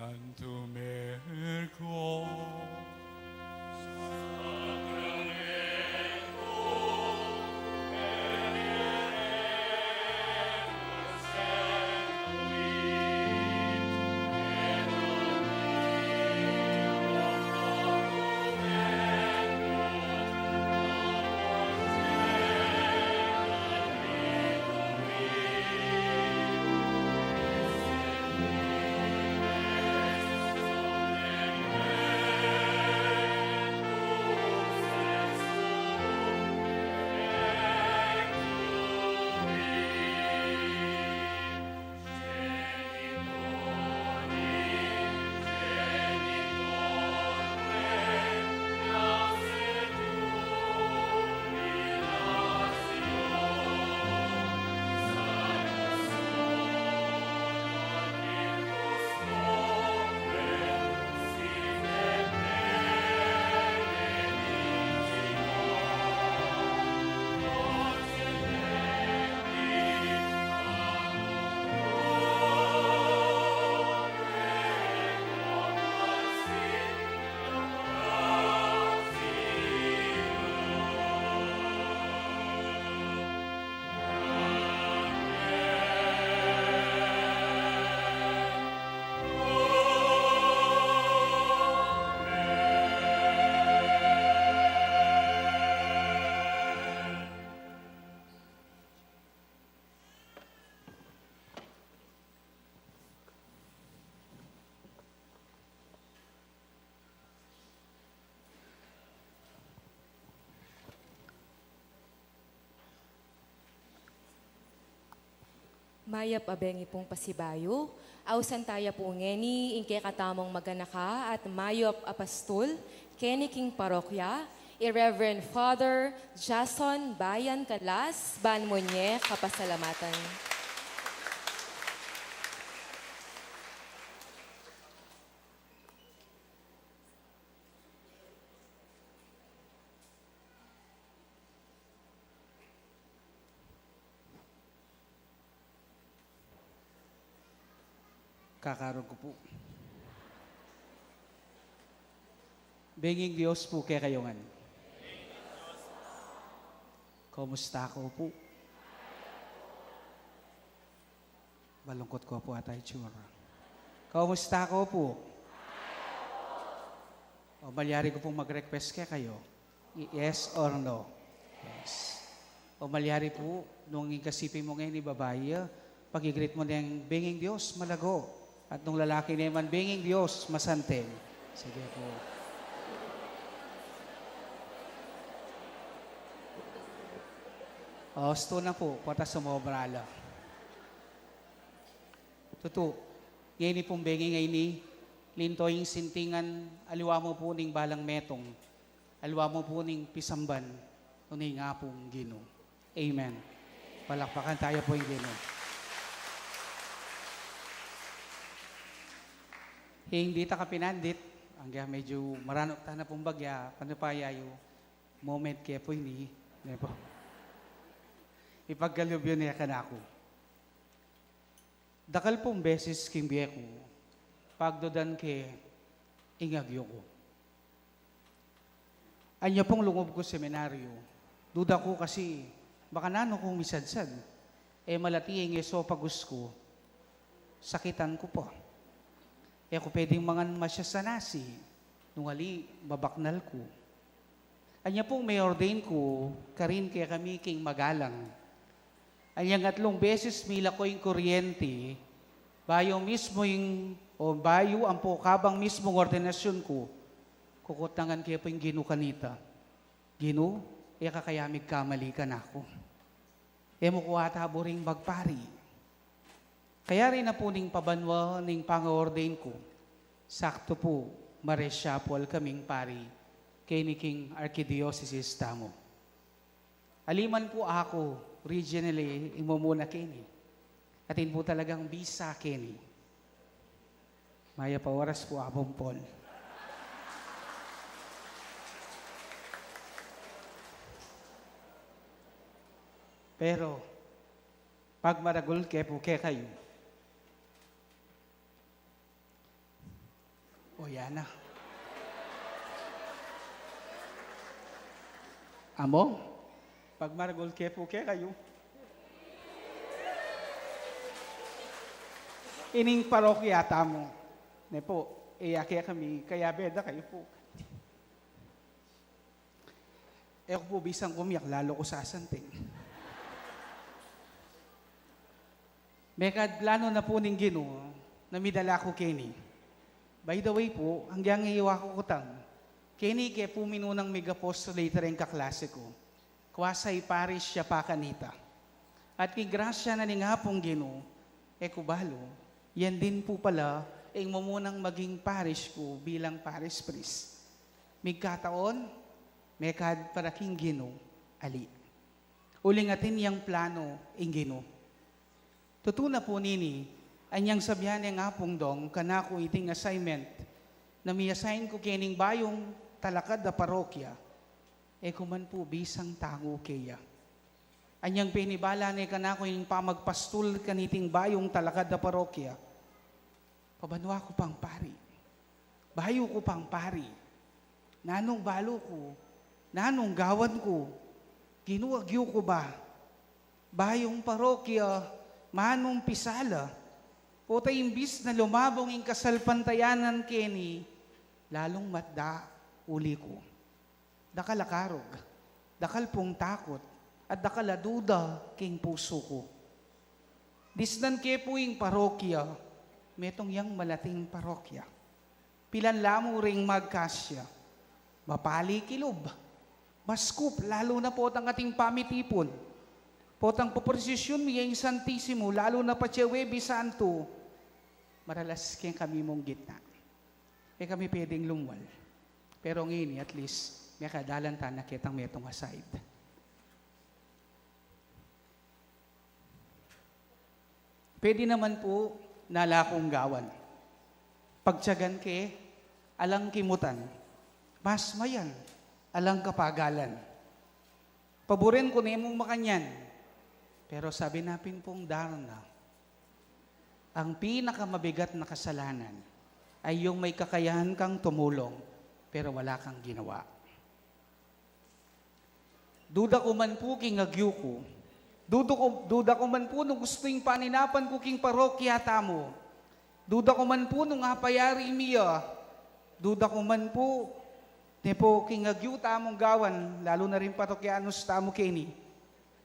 Sanctum Ergo. Mayap a bengi pung pasibayu. Ausan taya pu ngeni ing kekatamung maganaka at mayap a pastul keni king parokya, i Reverend Father Jason Bayan Calas, ban mu ne kapasalamatan. Kakarog ku pu. Benging Dios pu kekayu ngan. Kumusta ko pu? Malungkut ko pu ata itsura. Kumusta ko pu? O malyari ku pung mag-request kekayu? Yes or no? Yes. O malyari pu, nung ing kasipi mu ngeni babai, pag-i-greet mu neng benging Dios, malago. At nung lalaki naman, benging Dios, masanting. Sige pu. O, stu na pu, pota sumobra la. Tutu, ngeni pung benging a ini, linto ing sintingan, aliwa mu pu ning balang metung, aliwa mu pu ning pisamban, nune ing Apung Ginu. Amen. Palakpakan taya pu ing Ginu. Ing dita kapinandit, angga medyu maranuk tana pung bagya, panu pa ya yu, moment ke pu ini, ne pu. Ipagkalub yu ne kanaku. Dakal pung beses king bie ku, pagdudan ke ing agyu ku. Anya pung lungub ku seminaryo, duda ku kasi baka nanu kung misadsad, e malati ing esopagus ku, sakitan ku pa. E ku pwedeng mangan masya sa nasi, nung ali mabaknal ku. Anya pung me-ordain ku, karin kekami king magalang. Anyang atlung beses milako ing kuryente, bayu mismu ing, o bayu ampo kabang mismung ordinasyun ku, kukutnangan ke pu ing Ginu kanita. Ginu, e ka kaya migkamali kanaku? E mu ku ata buring magpari? Kayari na pu ning pabanua ning pang-ordain ku, saktu pu, ma-reshuffle kaming pari keni king arkidiosesis tamu. Ali man pu aku, regionally, ing mumuna keni. Atin pu talagang bisa keni. Mayap a oras pu, Apung Paul. Pero, pagmaragul ke pu kekayu, Yana. Among, pagmaragul ke pu kekayu. Ining parokya tamu. Ne pu, e ya kekami, kayabe da kayu pu. E ku pu bisang kumiyak, lalu ku sasanting. Mekad planu na pu ning Ginu na midala ku keni. By the way pu, anggyang iwa ku kutang, keni ke pu minunang mig-apostolate reng kaklase ku. Quasi parish ya pa kanita. At king grasya na ning Apung Ginu, e ku balu, yan din pu pala ing mumunang maging parish ku bilang parish priest. Migkataon, mekad para king Ginu, ali. Uling atin yang planu ing Ginu. Tutu na pu nini, anyang sabian neng Apung Dong kanaku iting assignment na mi-assign ku kening bayung talakad a parokya, e ku man pu bisang tangu keya. Anyang penibala ne kanaku ing pamagpastul kaniting bayung talakad a parokya, pabanua ku pang pari. Bayu ku pang pari. Nanung balu ku? Nanung gawan ku? Ginu, agyu ku ba? Bayung parokya, manumpisala? Pota imbis na lumabung ing kasalpantayanan keni, lalung matda uli ku. Dakal a karug, dakal pung takut, at dakal a duda king pusu ku. Disnan ke pu ing parokya, metung yang malating parokya. Pilan la mu ring magkasya, mapali kilub, maskup, lalu na potang ating pamitipun, potang poprosisyon mi ing Santisimo, lalu na patse Huwebes Santo, maralas keng kami mung gitna. E kami pwedeng lumwal. Pero ngeni, at least, mekadalan ta na ketang metung aside. Pwede naman pu na ala kung gawan. Pagtiyagan ke, alang kimutan. Mas mayan, alang kapagalan. Paburen ku ne mung makanyan. Pero sabi na pin pung Darna, ang pinakamabigat na kasalanan ay yung may kakayahan kang tumulong, pero wala kang ginawa. Duda ku man pu king agyu ku. Duda ku, duda ku man pu nung gustu ing paninapan ku king parokya tamu. Duda ku man pu nung apayari mi ya. Duda ku man pu, ne pu king agyu tamung gawan, lalu na ring parokyanus tamu keni.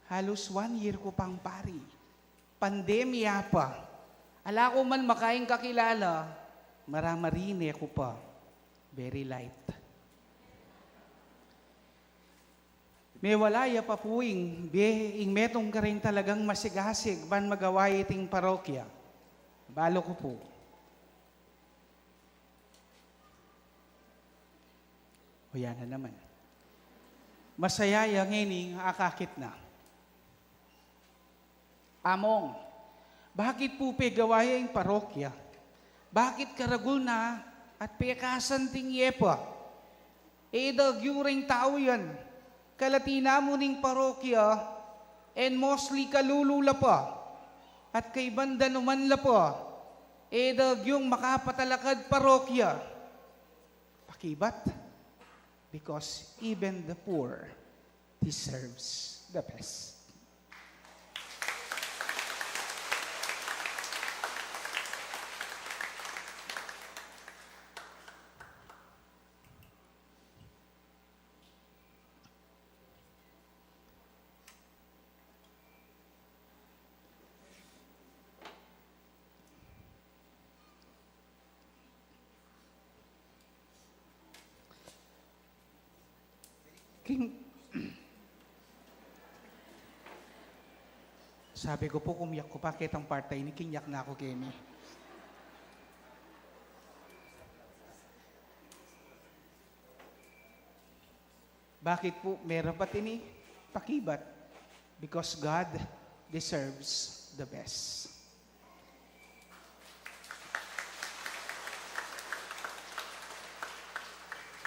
Halos one year ku pang pari. Pandemya pa. Ala ku man makaing kakilala, maramarine ku pa. Very light. Mewala ya pa pu ing bie, ing metung karing talagang masigasig ban magawa iting parokya. Balu ku pu. O, yan na naman. Masaya ya ngening akakit na. Among, bakit pu pegawa ya ing parokya? Bakit karagul na at pekasanting ye pa? E da agyu ring tau yan. Kalati na mu ning parokya, and mostly kalulu la pa. At kaiban danuman la pa. E da agyung makapatalakad parokya. Pakibat, because even the poor deserves the best. King, sabi ku pu, kumyak ku pa ketang part a ini, kinyak na ku keni. Bakit pu merapat ini? Pakibat, because God deserves the best.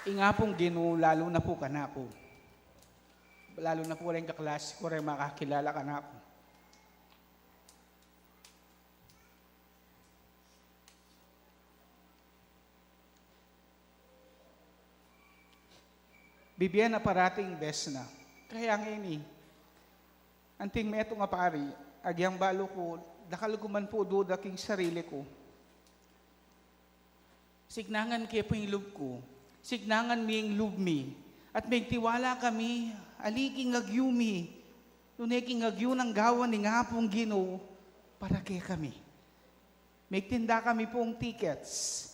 Ing Apung Ginu, lalu na pu kanaku, lalu na pu reng kaklase ku, reng makakilala kanaku. Bibie na parating bes na. Kaya ngeni, anting metung a pari, agyang balu ku, dakal ku man pu duda king sarili ku. Signangan ke pu ing lub ku, signangan mi ing lub mi, at megtiwala kami, ali king agyu mi, nune king agyu nang gawan ning Apung Ginu para kekami. Megtinda kami pung tickets,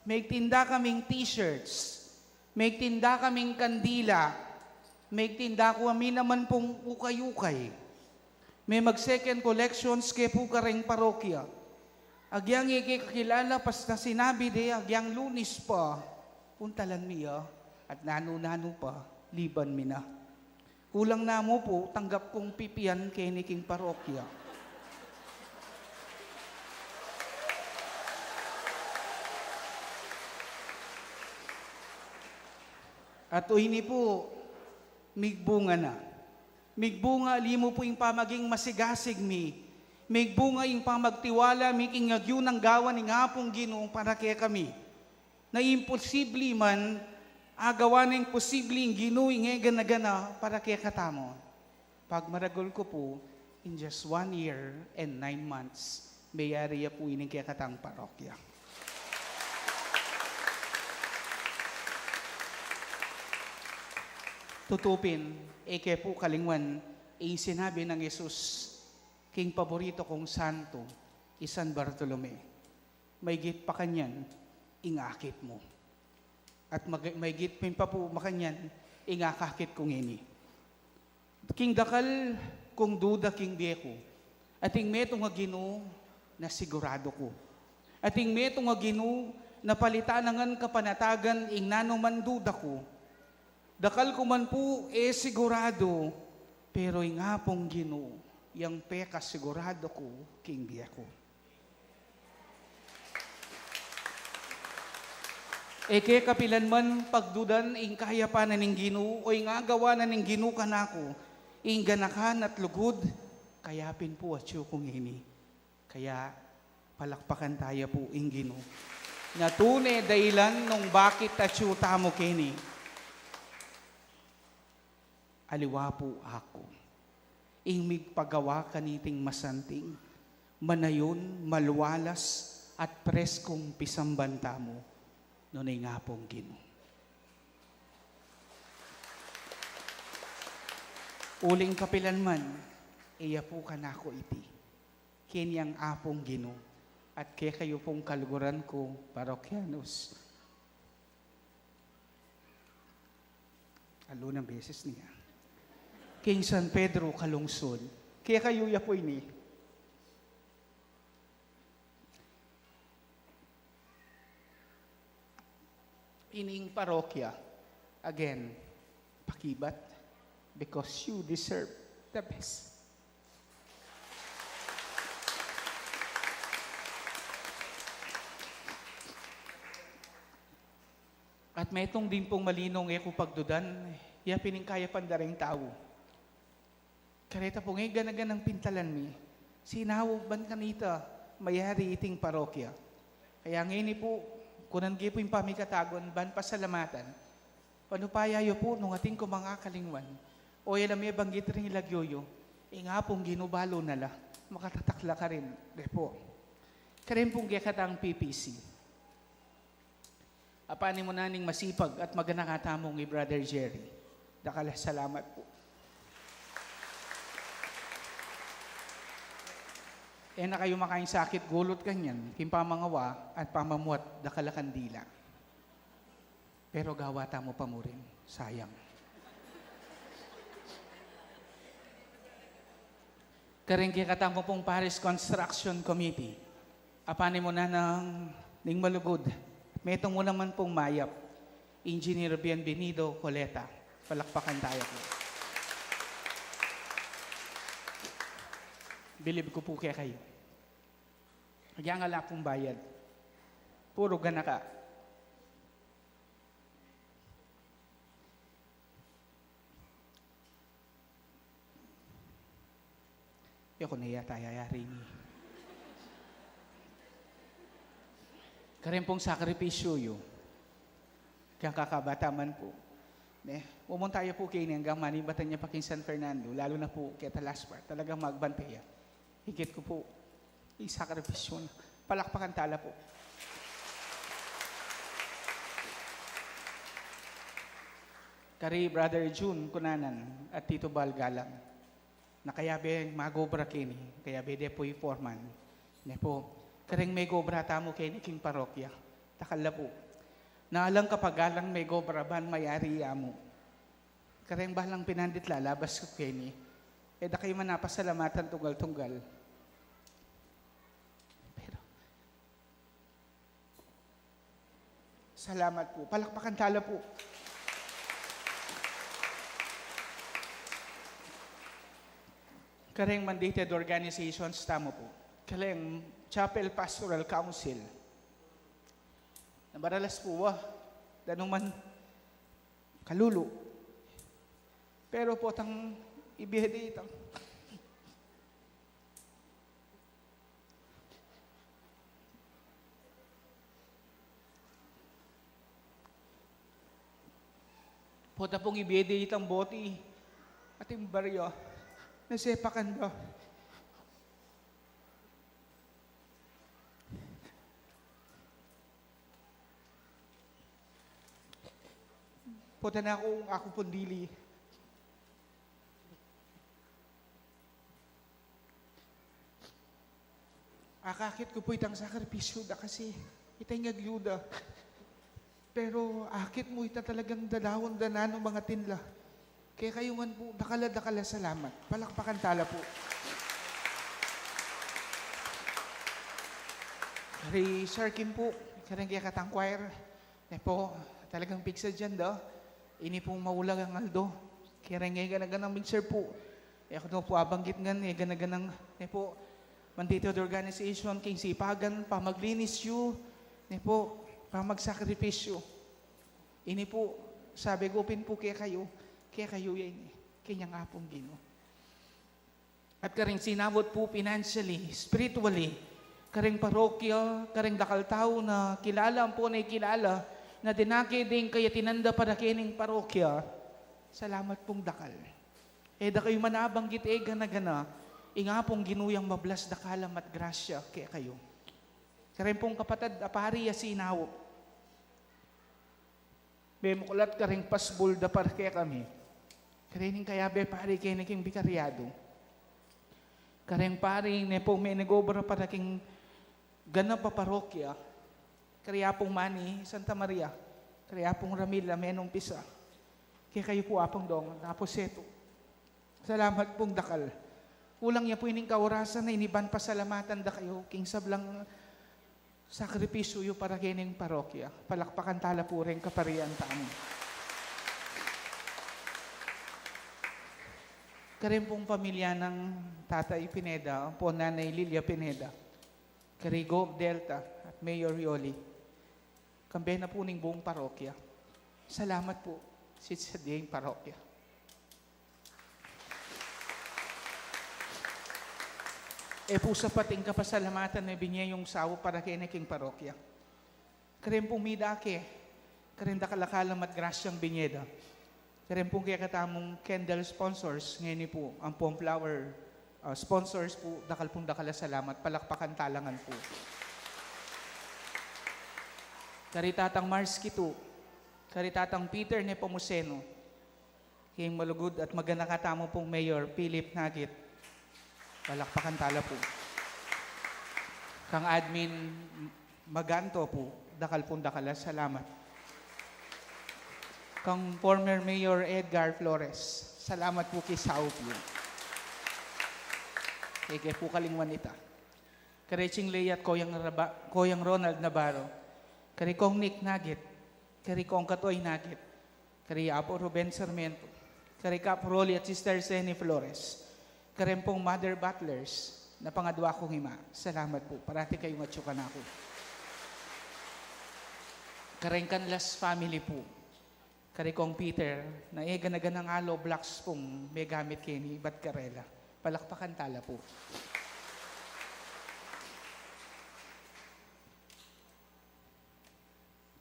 megtinda kaming t-shirts, megtinda kaming kandila, megtinda kami naman pung ukay-ukay. Me mag-second collections ke pu kareng parokya. Agyang e ke kakilala, basta sinabi de, agyang Lunis pa, puntalan mi ya, at nanu-nanu pa, liban mi na. Kulang na mu pu, tanggap kung pipian keni king parokya. At o ini pu, migbunga na. Migbunga ali mu pu ing pamaging masigasig mi. Migbunga ing pamagtiwala mi king agyu nang gawan ning Apung Ginu para kekami. Na imposible man, agawa neng posible ing Ginu ing e gana-gana para kekatamu. Pagmaragul ku pu, in just one year and nine months, meyari ya pu ining kekatang parokya. Tutu pin, e ke pu kalingwan ing sinabi nang Jesus king paborito kung santo, i San Bartolome, "Maygit pa kanyan ing akit mu. At mag-, maygit pin pa pu makanyan ing akakit ku ngeni." King dakal kung duda king bie ku, ating metung a Ginu na sigurado ku. Ating metung a Ginu na palitan na ngan kapanatagan ing nanuman duda ku. Dakal ku man pu e sigurado, pero ing Apung Ginu, yang pekasigurado ku king bie ku. E ke kapilan man pagdudan ing kayapan na ning Ginu, o ing agawa na ning Ginu kanaku, ing ganakan at lugud, kaya pin pu atyu ku ngeni. Kaya palakpakan taya pu ing Ginu. Na tune dahilan nung bakit atyu tamu keni. Aliwa pu aku ing migpagawa kaniting masanting, manayun, malualas, at preskung pisamban tamu, nune ing Apung Ginu. Uling kapilan man, iya pu kanaku iti. Keni ing Apung Ginu, at kekayu pung kaluguran ku, parokyanos. Alu nang beses niya. King San Pedro Calungsod, kekayu ya pu ini. Ining parokya, again, pakibat, because you deserve the best. At metung din pung malinung e ku pagdudan, ya pin ing kayapan da ring tau. Kareta pung e gana-ganang pintalan mi, sinawa ban kanita mayari iting parokya. Kaya ngeni pu, kunan ke pu ing pamikatagun ban pasalamatan. Panupaya yu pu nung atin ku mang akalingwan, o e la me banggit ring lagyu yu, ing Apung Ginu balu na la, makatatak la karin, de pu. Karin pung kekatang P P C. Apanin mu na ning masipag at maganaka tamung i Brother Jerry. Dakal a salamat pu. E na kayu makaing sakit gulut kanyan, king pamangawa at pamamuat dakal a kandila. Pero gawa tamu pa mu rin, sayang. Karing kekatamu pung Parish Construction Committee, apanin mu na nang ning malugud, metung mu naman pung mayap, Engineer Bienvenido Coleta. Palakpakan taya pu. Bilib ku pu kekayu, agyang ala pung bayad, puru ganaka. E ku na yata yayari ini. Karin pung sakripisyu yu, kayang kakabataman pu, Ne, pumunta ya pu keni anggang manibatan ya pa king San Fernando, lalu na pu keta last part, talagang magbante ya. Higit ku pu isakripisyu na. Palakpakan tala pu. Kari Brother Jun Cunanan at Tito Bal Galang, na kayabe magobra keni, kayabe de pu i foreman. Ne pu, kareng megobra tamu keni king parokya, dakal la pu. Na alang kapagalan megobra ban mayari ya mu. Kareng balang pinandit lalabas ku keni, e da kayu man pasalamatan tunggal-tunggal. Pero, salamat pu. Palakpakan tala pu. Kareng mandated organizations tamu pu. Kareng Chapel Pastoral Council. Na maralas pu, ah, danuman kalulu. Pero potang ibie de itang Pota pung ibie de itang boti at ing barya, nasepakan da. Pota na ku, aku pung dili. Akakit ku pu itang sakripisyu da kasi ita ing agyuda. Pero akit mu ita talagang dadaun da nanu mangatin la. Kekayu ngan pu, dakal a dakal a salamat. Palakpakan tala pu. Kari Sir Kim pu, kareng kekatang choir. Ne pu, talagang pigsadyan da. Ini pung maulag a aldo. Kareng e gana-ganang mixer pu. E ku no pu abanggit ngan, e gana-ganang, ne pu, mandated organization, king sipagan, pamaglinis yu, ne pu, pamagsakripisyu. Ini pu, sabi ku pin pu kekayu, kekayu ya ini, keng Apung Ginu. At kareng sinawut pu financially, spiritually, kareng parokya, kareng dakal tau na kilala ampon e kilala, na dinake ding kayatinan da para kening parokya. Salamat pung dakal. E da kayu man abanggit e gana-gana, ing Apung Ginu yang mablas dakalam at grasya kekayu. Kareng pung kapatad a pari a sinawut. Bemuklat kareng pasbul da para kekami. Karening kayabe pari keni king bikaryadu. Kareng pari ne pu menegobra para king ganap a parokya. Kari Apung Manny Santa Maria. Kari Apung Ramil a menumpisa. Kekayu pu Apung Dong, tapos etu. Salamat pung dakal. Kulang ya pu ining kaurasan a ini ban pasalamatan da kayu king sablang sakripisyu yu para kening parokya. Palakpakan tala pu reng kaparian tamu. Kareng pung pamilya nang Tatay Pineda, ampon Nanay Lilia Pineda. Kari Gov Delta at Mayor Yoli. Kambe na pu ning buung parokya. Salamat pu, sitsa ding parokya. E pu sapat ing kapasalamatan a binie yung saup para keni king parokya. Kareng pung midake, kareng dakal a kalam at grasyang binie da. Kareng pung kekatamung candle sponsors, ngeni pu, ampon flower, ah, sponsors pu, dakal pung dakal a salamat, palakpakan tala ngan pu. Kari Tatang Mars Kitu, kari Tatang Peter Nepomuceno, king malugud at maganaka tamu pung Mayor Philip Nagit, palakpakan tala pu. Kang Admin Maganto pu, dakal pung dakal a salamat. Kang former Mayor Edgar Flores, salamat pu king saup yu. E ke pu kalingwan ita. Kari Ching Lea at Koyang Raba-, Koyang Ronald Navarro, kari Kong Nick Nagit, kari Kong Katoy Nagit, kari Apo Ruben Sarmiento, kari Kap Rolly at Sister Seni Flores, kareng pung Mother Butlers, na pangadwa kung ima. Salamat pu, parati kayung atyu kanaku. Kareng Canlas family pu, kari Kong Peter, na e gana-ganang hollow blocks pung megamit keni, ibat karela. Palakpakan tala pu.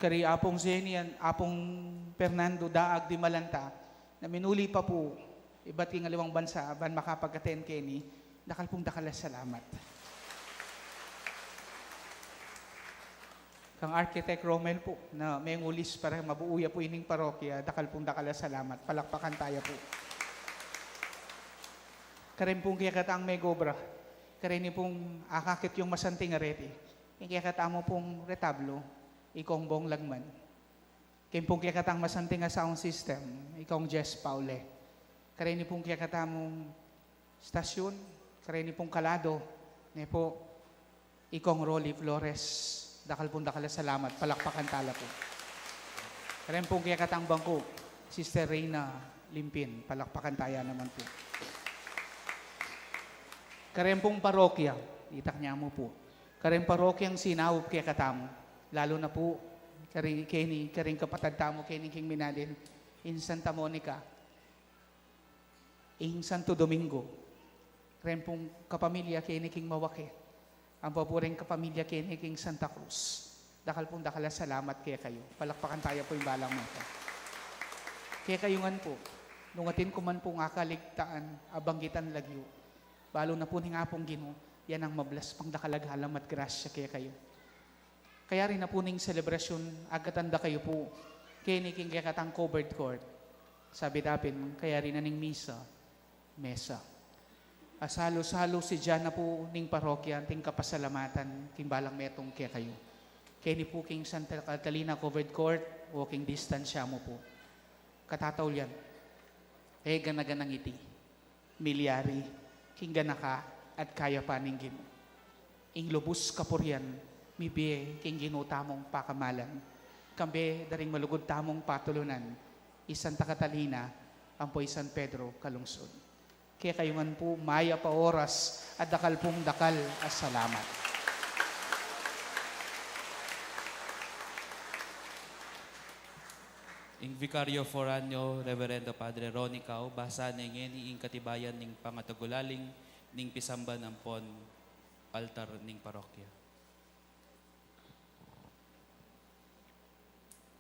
Kari Apung Zeni, Apung Fernando Daag di Malanta, na minuli pa pu ibat king aliwang bansa ban makapag-attend keni, dakal pung dakal a salamat. Kang Architect Romel pu, na mengulis para mabuo ya pu ining parokya, dakal pung dakal a salamat. Palakpakan taya pu. Karen pung kekatang megobra, karen pung akakit yung masanting a reti, ing kekatamu pung retablo, Ikong Bong Lagman. Karen pung kekatang masanting a sound system, Ikong Jess Paule. Karen pung kekatamung stasyon, karen pung kalado, ne pu, Ikong Rolly Flores, dakal pung dakal a salamat, palakpakan tala pu. Karen pung kekatang bangku, Sister Reina Limpin, palakpakan taya naman pu. Karen pung parokya, itak niya mu pu. Karen parokyang sinaup kekatamu, lalu na pu, kari, keni, karen kapatad tamu, keni king Minalin, ing Santa Monica, ing Santo Domingo, karen pung kapamilya keni king Mawaque, ampo pu reng kapamilya keni king Santa Cruz. Dakal pung dakal a salamat kekayu. Palakpakan taya pu ing balang mata. Kekayu ngan pu, nung atin ku man pung akaligtaan, abanggitan lagyu, balu na pu ning Apung Ginu, ya nang mablas pang dakal a galam at grasya kekayu. Kayari na pu ning selebrasyun, agkatan da kayu pu keni king kekatang covered court. Sabit da pin, kayari na ning misa, mesa. Asalu-salu sidya na pu ning parokya anting kapasalamatan king balang metung kekayu. Keni pu king Santa Catalina covered court, walking distance ya mu pu. Katataulian, e gana-ganang iti milyari king ganaka at kayapan ning Ginu. Ing lubus kapurian mibie king Ginu tamung pakamalan, kambe da ring malugud tamung patulunan, i Santa Catalina ampo i San Pedro Calungsod. Kekayu ngan pu, mayap a oras at dakal pung dakal a salamat. Ing Vicario Foráneo, Reverendo Padre Ronnie Cao, basa ne ngeni ing katibayan ning pangatagulaling ning pisamban ampon altar ning parokya.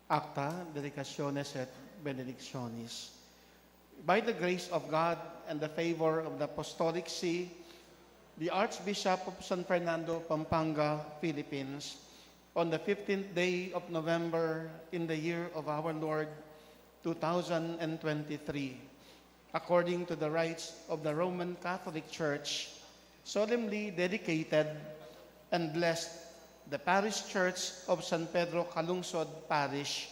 Acta Dedicationis et Benedictionis. By the grace of God and the favor of the Apostolic See, the Archbishop of San Fernando, Pampanga, Philippines, on the fifteenth day of November in the year of our Lord, two thousand and twenty-three, according to the rites of the Roman Catholic Church, solemnly dedicated and blessed the Parish Church of San Pedro Calungsod Parish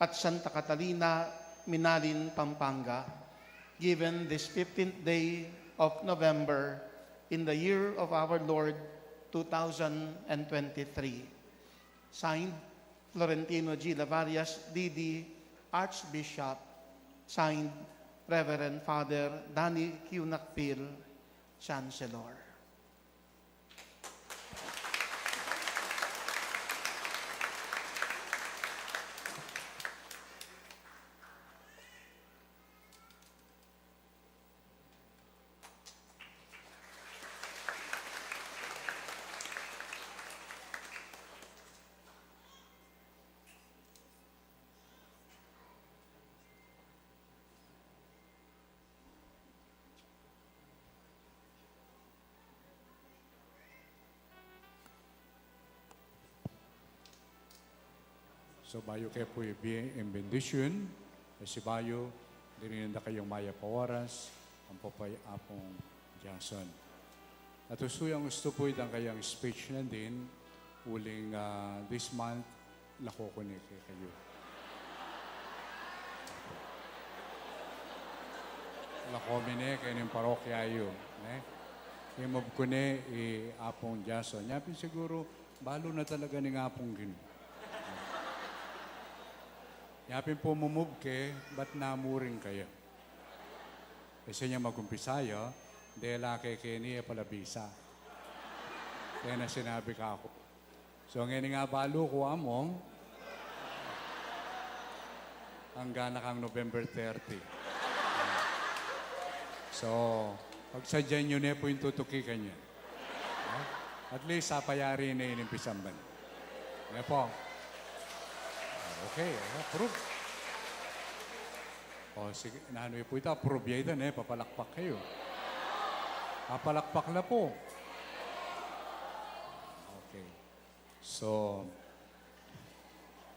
at Santa Catalina, Minalin, Pampanga, given this fifteenth day of November in the year of our Lord, two thousand and twenty-three. Signed, Florentino G. Lavarias, D D, Archbishop. Signed, Reverend Father Danny Q. Nakpil, Chancellor. So bayu ke pu ibie ing bendisyun, e sibayu, dininan da kayung mayap a oras, ampo pa i Apung Jason. At usu yang ustu pu itang kayang speech nandin, uling, ah, this month, lako ku ne kekayu. Lako mi ne keni king parokya yu, ne? I-move ku ne i Apung Jason. Nya pin siguru, balu na talaga ning Apung Ginu. Nya pin pu mu-move ke, bat namu rin kaya. Kasi nya mag-umpisa ya, dela ke keni e pala bisa. Kaya na sinabi ka aku. So, ngeni nga balu ku among, angga na kang November thirty. So, pagsadyan yu ne pu ing tutuki kanya. At least, apayari ne ining pisamban. Ne pu. Okay, eh, approve. O, sige, nanu pu ita, approve ya ita, ne, papalakpak kayu. Papalakpak la pu. Okay. So,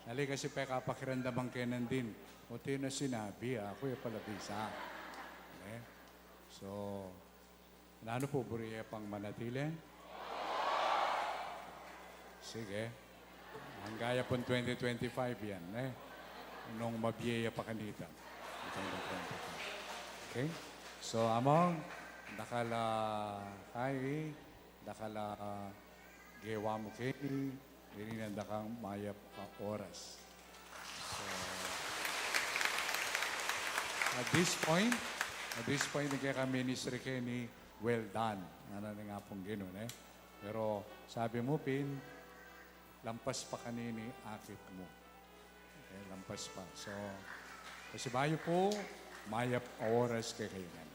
ali kasi pekapakiramdaman ke nandin. O, tinu sinabi, aku ya pala bisa. Ne? So, nanu pu, buri ye pang manatili? Sige. Angga ya pung twenty twenty-five yan, eh. Nung mabie ya pa kanita. Twenty twenty-five. Okay? So, among, dakal a, kai, dakal a, gewa mu keni, irinan da kang mayap a oras. So, at this point, at this point, ing keka ministry keni, well done. Ngana ning Apung Ginu, ne? Pero sabi mu pin, lampas pa kanini akit mu. Eh, lampas pa. So, pasibayu pu, mayap a oras kekayu ngan.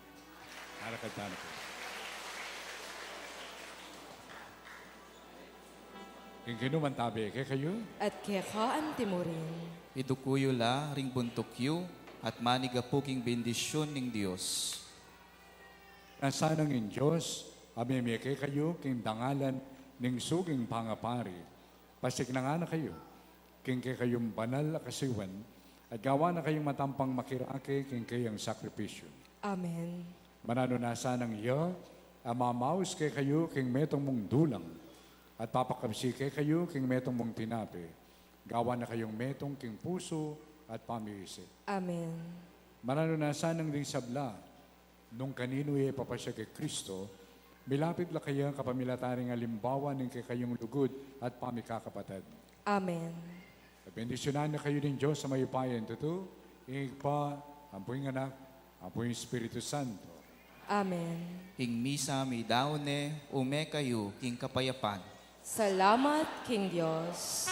Arakad tana pu. Ing Ginu mantabe kekayu. At keka anti mu rin. Iduku yu la ring buntuk yu, at manigapu king bendisyun ning Dios. Nasa nang ing Dios, a mimie kekayu king dangalan ning suging pangapari, pasiknangan na kayu king kekayung banal a kasiwan, at gawan na kayung matampang makirake king keyang sakripisyu. Amen. Mananu na sanang iya a mamaus kekayu king metung mung dulang, at papakabsi kekayu king metung mung tinape, gawan na kayung metung king pusu at pamiisip. Amen. Mananu na sanang ding sabla, nung kaninu ya ipapasya kang Kristo, milapit la kaya kapamilatan ning alimbawa ning kekayung lugud at pamikakapatad. Amen. At bendisyunan na kayu ning Dios a mayupayang tutu, ing Ibpa, ampo ing Anak, ampo ing Espiritu Santo. Amen. Ing misa midaun ne, ume kayu king kapayapan. Salamat king Dios.